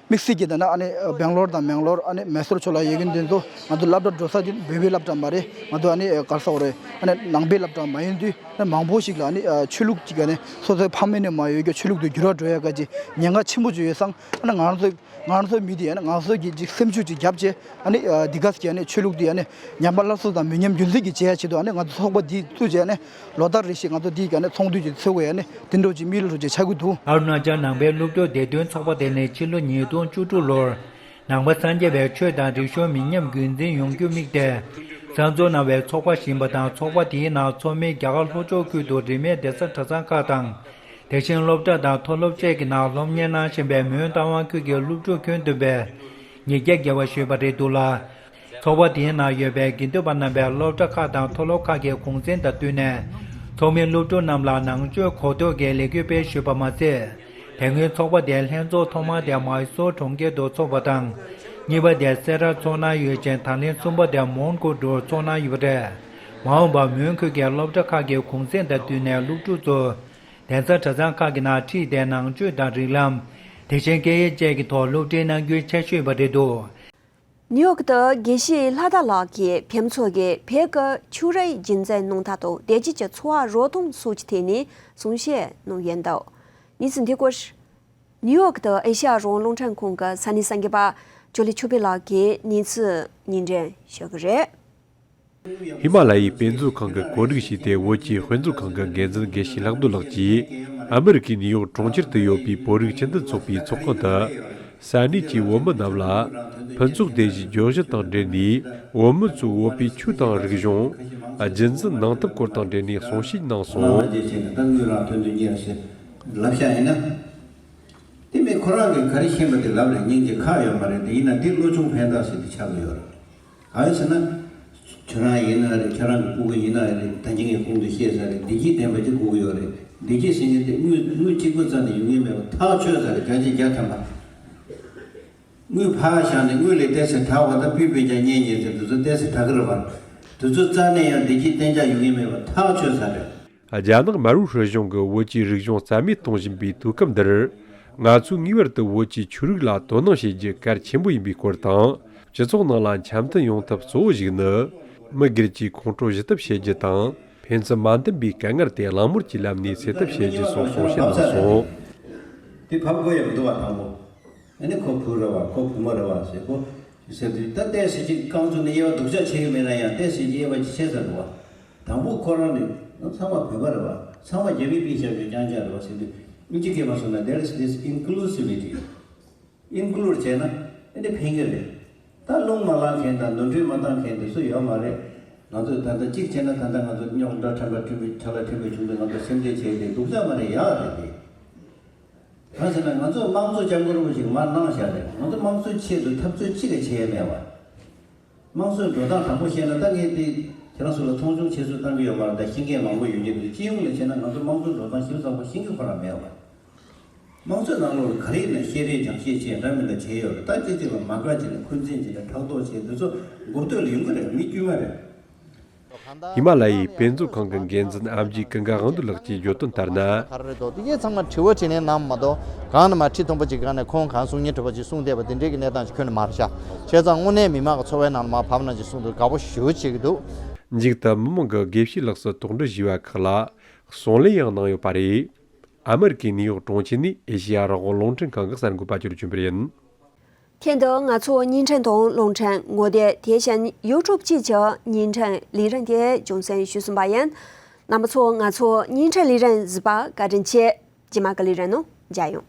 དམིགས་བསལ་གྱི་ད་ན་ཨ་ནི་སྦེང་ལོར་དང་མེང་ལོར་ཨ་ནི་མེ་སོར་ཕྱོགས་ལ་ཡོད་མཁན་འདི་ཚོ་ང་ཚོ་སློབ་གྲྭ་འགྲོ་ས་འདི་བོད་པའི་སློབ་གྲྭ་མ་རེད། ང་ཚོ་ཨ་ནི་ག་རེ་ཟེར་དགོས་རེད། ཨ་ནི་ནང་པའི་སློབ་གྲྭ་མ་ཡིན་དུས་ཨ་ནི་མང་པོ་ཞིག་ལ་ཨ་ནི་ཆོས་ལུགས་ཅིག་ཨ་ནི་སོ་སོའི་ཕ་མེས་ནས་མ་ཡོད་རྒྱུ་ཆོས་ལུགས་དེ་འགྱུར་བ་འགྲོ་ཡ་ག་ཅིག་ཉེན་ཁ་ཆེན་པོ་ཅིག་ཡོད་ཙང་ཨ་ནི་ང་རང་ཚོ། ང་རང་ཚོ་མི་དེ་ཡང་ང་ཚོ་གི་ཅིག་སེམས་ཤུགས་ཅིག་བརྒྱབ་བྱས་ཨ་ནི་འདི་ག་ཟེར་གྱི་ཨ་ནི་ཆོས་ལུགས་དེ་ཨ་ནི་ཉམས་པ་སླར་གསོ་དང་མི་ཉམས་རྒྱུན་འཛིན་གྱི་བྱེད་ཡ་ཆེད་དུ་ཨ་ནི་ང་ཚོ་ཚོགས་པ་འདི་བཙུགས་བྱས་ཨ་ནི་ལོ་ལྟར་རེ་བཞིན་ང་ཚོ་འདི་ག་ནས་ཚོགས་འདུ་ཅིག་ཚོགས་དགོས་ཨ་ནི་དེ་འདྲ་ཅིག་དམིགས་ཡུལ་ཅིག་ཆགས་ཀྱི་འདུག། ཨ་རུ་ན་ཅལ་ནང་པའི་སློབ་ཕྲུག་བདེ་དོན་ཚོགས་པ་དེ་ནི་ཕྱི་ལོ་ཉིས་སྟོང་བཅུ་དྲུག་ལོར་ནང་པ་སངས་རྒྱས་པའི་ཆོས་དང་རིག་གཞུང་མི་ཉམས་རྒྱུན་འཛིན་ཡོང་རྒྱུ་དམིགས་ཏེ་གསར་འཛུགས་གནང་བའི་ཚོགས་པ་ཞིག་ཡིན་པ་དང་ཚོགས་པ་དེའི་ནང་ཚོགས་མི་རྒྱ་གར་ལྷོ་ཕྱོགས་ཁུལ་དུ་རིས་མེད་གདན་ས་གྲྭ་ཚང་ཁག་དང་། དེ་བཞིན་སློབ་གྲྭ་དང་མཐོ་སློབ་བཅས་ཀྱི་ནང་སློབ་གཉེར་གནང་བཞིན་པའི་མོན་རྟ་དབང་ཁུལ་གྱི་སློབ་ཕྲུག་ཁྱོན་བསྡོམས་པས་ཉིས་བརྒྱ་བརྒལ་བ་ཞུས་པ་རེད་འདུག་ལ། ཚོགས་པ་དེའི་ནང་ཡོད་པའི་དགེ་འདུན་པ་རྣམ་པས་སློབ་གྲྭ་ཁག་དང་མཐོ་སློབ་ཁག་གི་གུང་སེང་དང་བསྟུན་ནས་ཚོགས་མི་སློབ་ཕྲུག་རྣམས་ལ་ནང་ཆོས་གོ་རྟོགས་ཀྱི་ལས་འགུལ་སྤེལ་ཞུས་པ་མ་ཟད། དེ་སྔོན་ཚོགས་པ་དེའི་ལྷན་ཚོགས་ཐོག་མ་དེ་མའི་སོར་གྲོང་ཁྱེར་དུ་འཚོགས་པ་དང་། གཉིས་པ་དེ་སེ་ར་ཚོགས་ནང་ཡོད་ཅིང་ད་ལན་གསུམ་པ་དེ་མོན་གྷོ་ཏུ་འཚོགས་གནང་ཡོད་པ་རེད། མ་འོངས་པར་མོན་ཁུལ་གྱི་སློབ་གྲྭ་ཁག་གི་གུང་སེང་དང་བསྟུན་ནས་སློབ་ཕྲུག་ཚོ། གདན་ས་གྲྭ་ཚང་ཁག་གི་ནང་ཁྲིད་དེ་ནང་ཆོས་དང་རིགས་ལམ། དེ་བཞིན་སྐད་ཡིག་བཅས་ཀྱི་ཐོག་སློབ་ཁྲིད་གནང་རྒྱུའི་འཆར་གཞི་ཡོད་པ་རེད་འདུག། ནིའུ་ཡོག་ཏུ་དགེ་བཤེས་ལྷ་དར་ལགས་ཀྱིས་བེམ་ཚོ་གིས་བོད་ཀྱི་ཕྱུགས་རའི་རྒྱུན་འཛིན་གནང་སྟངས་དང་བདེ་སྐྱིད་ཀྱི་འཚོ་བ་རོལ་སྟངས་སོགས་ཀྱི་ཐད་ནས་གསུང་བཤད་གནང་ཡོད་འདུག། གནས་ཚུལ་འདི་སྐོར། ནིའུ་ཡོག་ཏུ་ཨེ་ཤ་ཡ་རང་དབང་རླུང་འཕྲིན་ཁང་གི་ས་གནས་གསར་འགོད་པ་ཅོ་ལི་ཆོས་འཕེལ་ལགས་ཀྱིས་གནས་ཚུལ་སྙན་སྒྲོན་ཞུ་གི་རེད། ཧི་མ་ལ་ཡའི་དཔེ་མཛོད་ཁང་གིས་གོ་སྒྲིག་བྱས་ཏེ། བོད་ཀྱི་དཔེ་མཛོད་ཁང་གི་འགན་འཛིན་དགེ་བཤེས་ལྷག་རྡོར་ལགས་ཀྱིས་ཨ་མི་རི་ཀའི་ནིའུ་ཡོག་གྲོང་ཁྱེར་དུ་ཡོད་པའི་བོད་རིགས་སྤྱི་མཐུན་ཚོགས་པའི་ཚོགས་ཁང་དུ། ས་གནས་ཀྱི་བོད་མི་རྣམས་ལ་ཕུན་ཚོགས་སྡེ་བཞིའི་བརྗོད་གཞི་དང་འབྲེལ་ནས། བོད་མི་ཚོས་བོད་པའི་ཆོས་དང་རིག་གཞུང་རྒྱུན་འཛིན་གནང་ཐབས་སྐོར་དང་འབྲེལ་ནས་གསུང་བཤད་གནང་སོང་། ལབ་བཞག་ཡིན་ན། དེ་མིན་ཁོ་རང་གིས་ག་རེ་ཤེས་པ་དེ་ལབ་རེད། སྙིང་རྗེ་ཁག་ཡོད་མ་རེད། དེ་ཡིན་ན་དེ་བློ་ཆུང་ཕན་ཐོགས་ཤིག་དེ་ཆགས་ཀྱི་ཡོད་རེད། གང་ཡིན་ཟེར་ན། ཁྱོད་རང་ཡིན་ན་རེད། ཁྱོད་རང་གི་སྤུ་གུ་ཡིན་ན་རེད། ད་གིན་ངས་གོང་དུ་བཤད་ས་རེད། བདེ་སྐྱིད་ལྡན་པ་ཅིག་དགོས་ཀྱི་ཡོད་རེད། བདེ་སྐྱིད་ཟེར་མཁན་དེ་དངུལ་དངུལ་གཅིག་པུ་རྩ་ནས་ཡོང་གི་མེད་པ་ཐག་ཆོད་ས་རེད། བརྒྱ་ཆ་བརྒྱ་ཐམ་པ། དངུལ་ཕར་བཞག་ནས་དངུལ་ལས་ཏོག་ཙམ་དྲག་པ་དང་སྤུས་སྤུས་ཀྱང་རྙེད་རྙེད་ཚེ་དེ་ཚོ་ཏོག་ཙམ་དྲག་གི་རེད་པ། དེ་ཚོ་རྩ་ནས་ཡང་བདེ་སྐྱིད་གཏན་འཇགས་ཡོང་གི་མེད་པ་ཐག་ཆོད་ས་རེད། རྒྱ་ནག་མར་པོ་ཧྲི་གཞུང་གིས་བོད་ཀྱི་རིག་གཞུང་རྩ་མེད་གཏོང་བཞིན་པའི་དུས་སྐབས་འདིར། ང་ཚོས་ངེས་པར་དུ་བོད་ཀྱི་ཆོས་རིག་ལ་དོ་སྣང་བྱེད་རྒྱུ་གལ་ཆེན་པོ་ཡིན་པའི་སྐོར་དང་། སྤྱི་ཚོགས་ནང་ལ་འཆམ་མཐུན་ཡོང་ཐབས་གཙོ་བོ་ཞིག་ནི། མི་སྒེར་གྱི་ཁོང་ཁྲོ་ཞི་ཐབས་བྱེད་རྒྱུ་དང་། ཕན་ཚུན་མ་མཐུན་པའི་དཀའ་ངལ་དེ་གླེང་མོལ་གྱི་ལམ་ནས་སེལ་ཐབས་བྱེད་རྒྱུ་སོགས་གསུང་བཤད་གནང་སོང་། དེ་བབས་དགོས་ཡ་མི་འདུག་བ་དང་པོ། ཨ་ནི་ཁོ་བུ་རེད་བ། ཁོ་བུ་མོ་རེད་བ་ཟེར་ཁོ། ཟེར་དུས་ད་ཏོག་ཙམ་ཅིག་རྐང་བཙུགས་ནས་དབྱེ་བ་སྡུག་ཅག་བྱེད་ཀྱི་མེད་ན་ཡང་ཏོག་ཙམ་ཅིག་དབྱེ་བ་ཅིག་ཕྱེ་ས་འདུག་བ། དང་པོ་ཁོ་རང་ནི་ང་ཚང་མ་བོད་པ་རེད་བ། ཚང་མ་རྒྱ་མིས་ཕུད་བཞག་པའི་རྐྱང་རྐྱང་རེད་བ་ཟེར་དུས། ཨིན་ཇི་སྐད་པ་སོང་ན། There is this inclusivity. Include བྱས་ན་ཨ་ནི་ཕན་གྱི་རེད། ད་རླུང་མ་ལངས་མཁན་དང་ནོར་འཁྲུལ་མ་བཏང་མཁན་དེ་སུ་ཡོད་མ་རེད། ང་ཚོས་ད་ལྟ་གཅིག་བྱས་ན་ད་ལྟ་ང་ཚོ་རྙོག་དྲ་ཕྲན་བུ་ཕྲན་བུ་ཆ་ལ་ཕྲན་བུ་བྱུང་དུས་ང་ཚོ་སེམས་ཁྲལ་བྱས་ཏེ་སྡུག་ཅག་མ་རེད། ཡག་རེད་དེ། གང་ཟེར་ན་ང་ཚོ་དམངས་གཙོ་སྐྱབས་མགོན་རིན་པོ་ཆེས་མར་གནང་བཞག་རེད། ང་ཚོ་དམངས་གཙོའི་ཆེད་དུ་འཐབ་རྩོད་གཅིག་ལས་བྱས་ཡ་མེད་པ། དམངས་གཙོའི་འགྲོ་སྟངས་དྲང་པོ་བཤད་ན། ད་ངས་དེ་ཁྱེད་རང་ཚོ་ལ་མཐོང་ཆུང་བྱེད་ཚུལ་བཏང་གི་ཡོད་མ་རེད། ད་ཤེས་མཁན་མང་པོ་ཡོད་ཀྱི་འདུག། སྤྱི་ཡོངས་ལ་བྱས་ན་ང་ཚོ་དམངས་གཙོའི་འགྲོ་སྟངས་ཞིབ་ཚགས་པོ་ཤེས་ཀྱི་ཁོ་རང་མེད་པ། དམངས་གཙོའི་ནང་ལོགས་ལ་ག་རེ་ཡིན་ན་བཤད་རེས་སྦྱང་བཤད་བྱས་འདྲ་མི་འདྲ་བྱས་ཡོད་རེད། ད་སྤྱི་གཅིག་ལ་མ་དགའ་བྱས་ནས་འཁོན་འཛིན་བྱས་ནས་ཕྲག་དོག་བྱས། འདི་ཚོ་མགོ་སྟོད་ལ་ཡོང་གི་རེད། མི་དཀྱུས་མ་རེད། ཧི་མ་ལ་ཡའི་དཔེ་མཛོད་ཁང་གི་འགན་འཛིན་ཨེམ་ཆི་ཀུན་དགའ་དབང་འདུས་ལགས་ཀྱིས་བརྗོད་དོན་ལྟར་ན། ག་རེ་རེད་འདུག། དེ་གའི་ཚང་མ་དྲི་བ་དྲིས་ལན་གནང་མ་གཏོགས། གང་ན་མ་ཁྲི་མཐོན་པོ་ཅིག་སྒང་ནས་ཁོང་གང་གསུང་སྙིང་བྲོ་བ་ཅིག་གསུང་བསྡད་པ་དེ་འདྲའི་གི་གནས་སྟངས་ཅིག་ཁྱོན་ནས་མ་རེད་ཤག། བྱས་ཙང་དངོས་གནས་མི་མང་གི་འཚོ་བའི་ནང་ལ་མར་བབས་ན་ཅིག་གསུང་དུས་དགའ་པོ་ཞེ་པོ་བྱེད་ཀྱི་འདུག། མཇུག་ཏུ་མི་མང་གིས་དགེ་བཤེས་ལགས་སུ་དོགས་འདྲི་ཞུས་པ་ཁག་ལ་གསུང་ལན་ཡང་གནང་ཡོད་པ་རེད། ཨ་མི་རི་ཀའི་ནིའུ་ཡོག་གྲོང་ཁྱེར་ནས་ཨེ་ཤེ་ཡ་རང་དབང་རླུང་འཕྲིན་ཁང་གི་གསར་འགོད་པ་ཅོ་ལི་ཆོས་འཕེལ་ཡིན། ཐེངས་འདིར་ང་ཚོ་བརྙན་འཕྲིན་དང་རླུང་འཕྲིན་ངོ་དེབ། དེ་བཞིན་ཡུ་ཊུབ་བཅས་ཀྱི་བརྙན་འཕྲིན་ལས་རིམ་དེ་རྒྱང་སྲིང་ཞུས་ཟིན་པ་ཡིན། རྣམ་པ་ཚོ་ང་ཚོ་བརྙན་འཕྲིན་ལས་རིམ་གཟིགས་པར་བཀའ་དྲིན་ཆེ། རྗེས་མ་གི་ལས་རིམ་ནང་མཇལ་ཡོང་།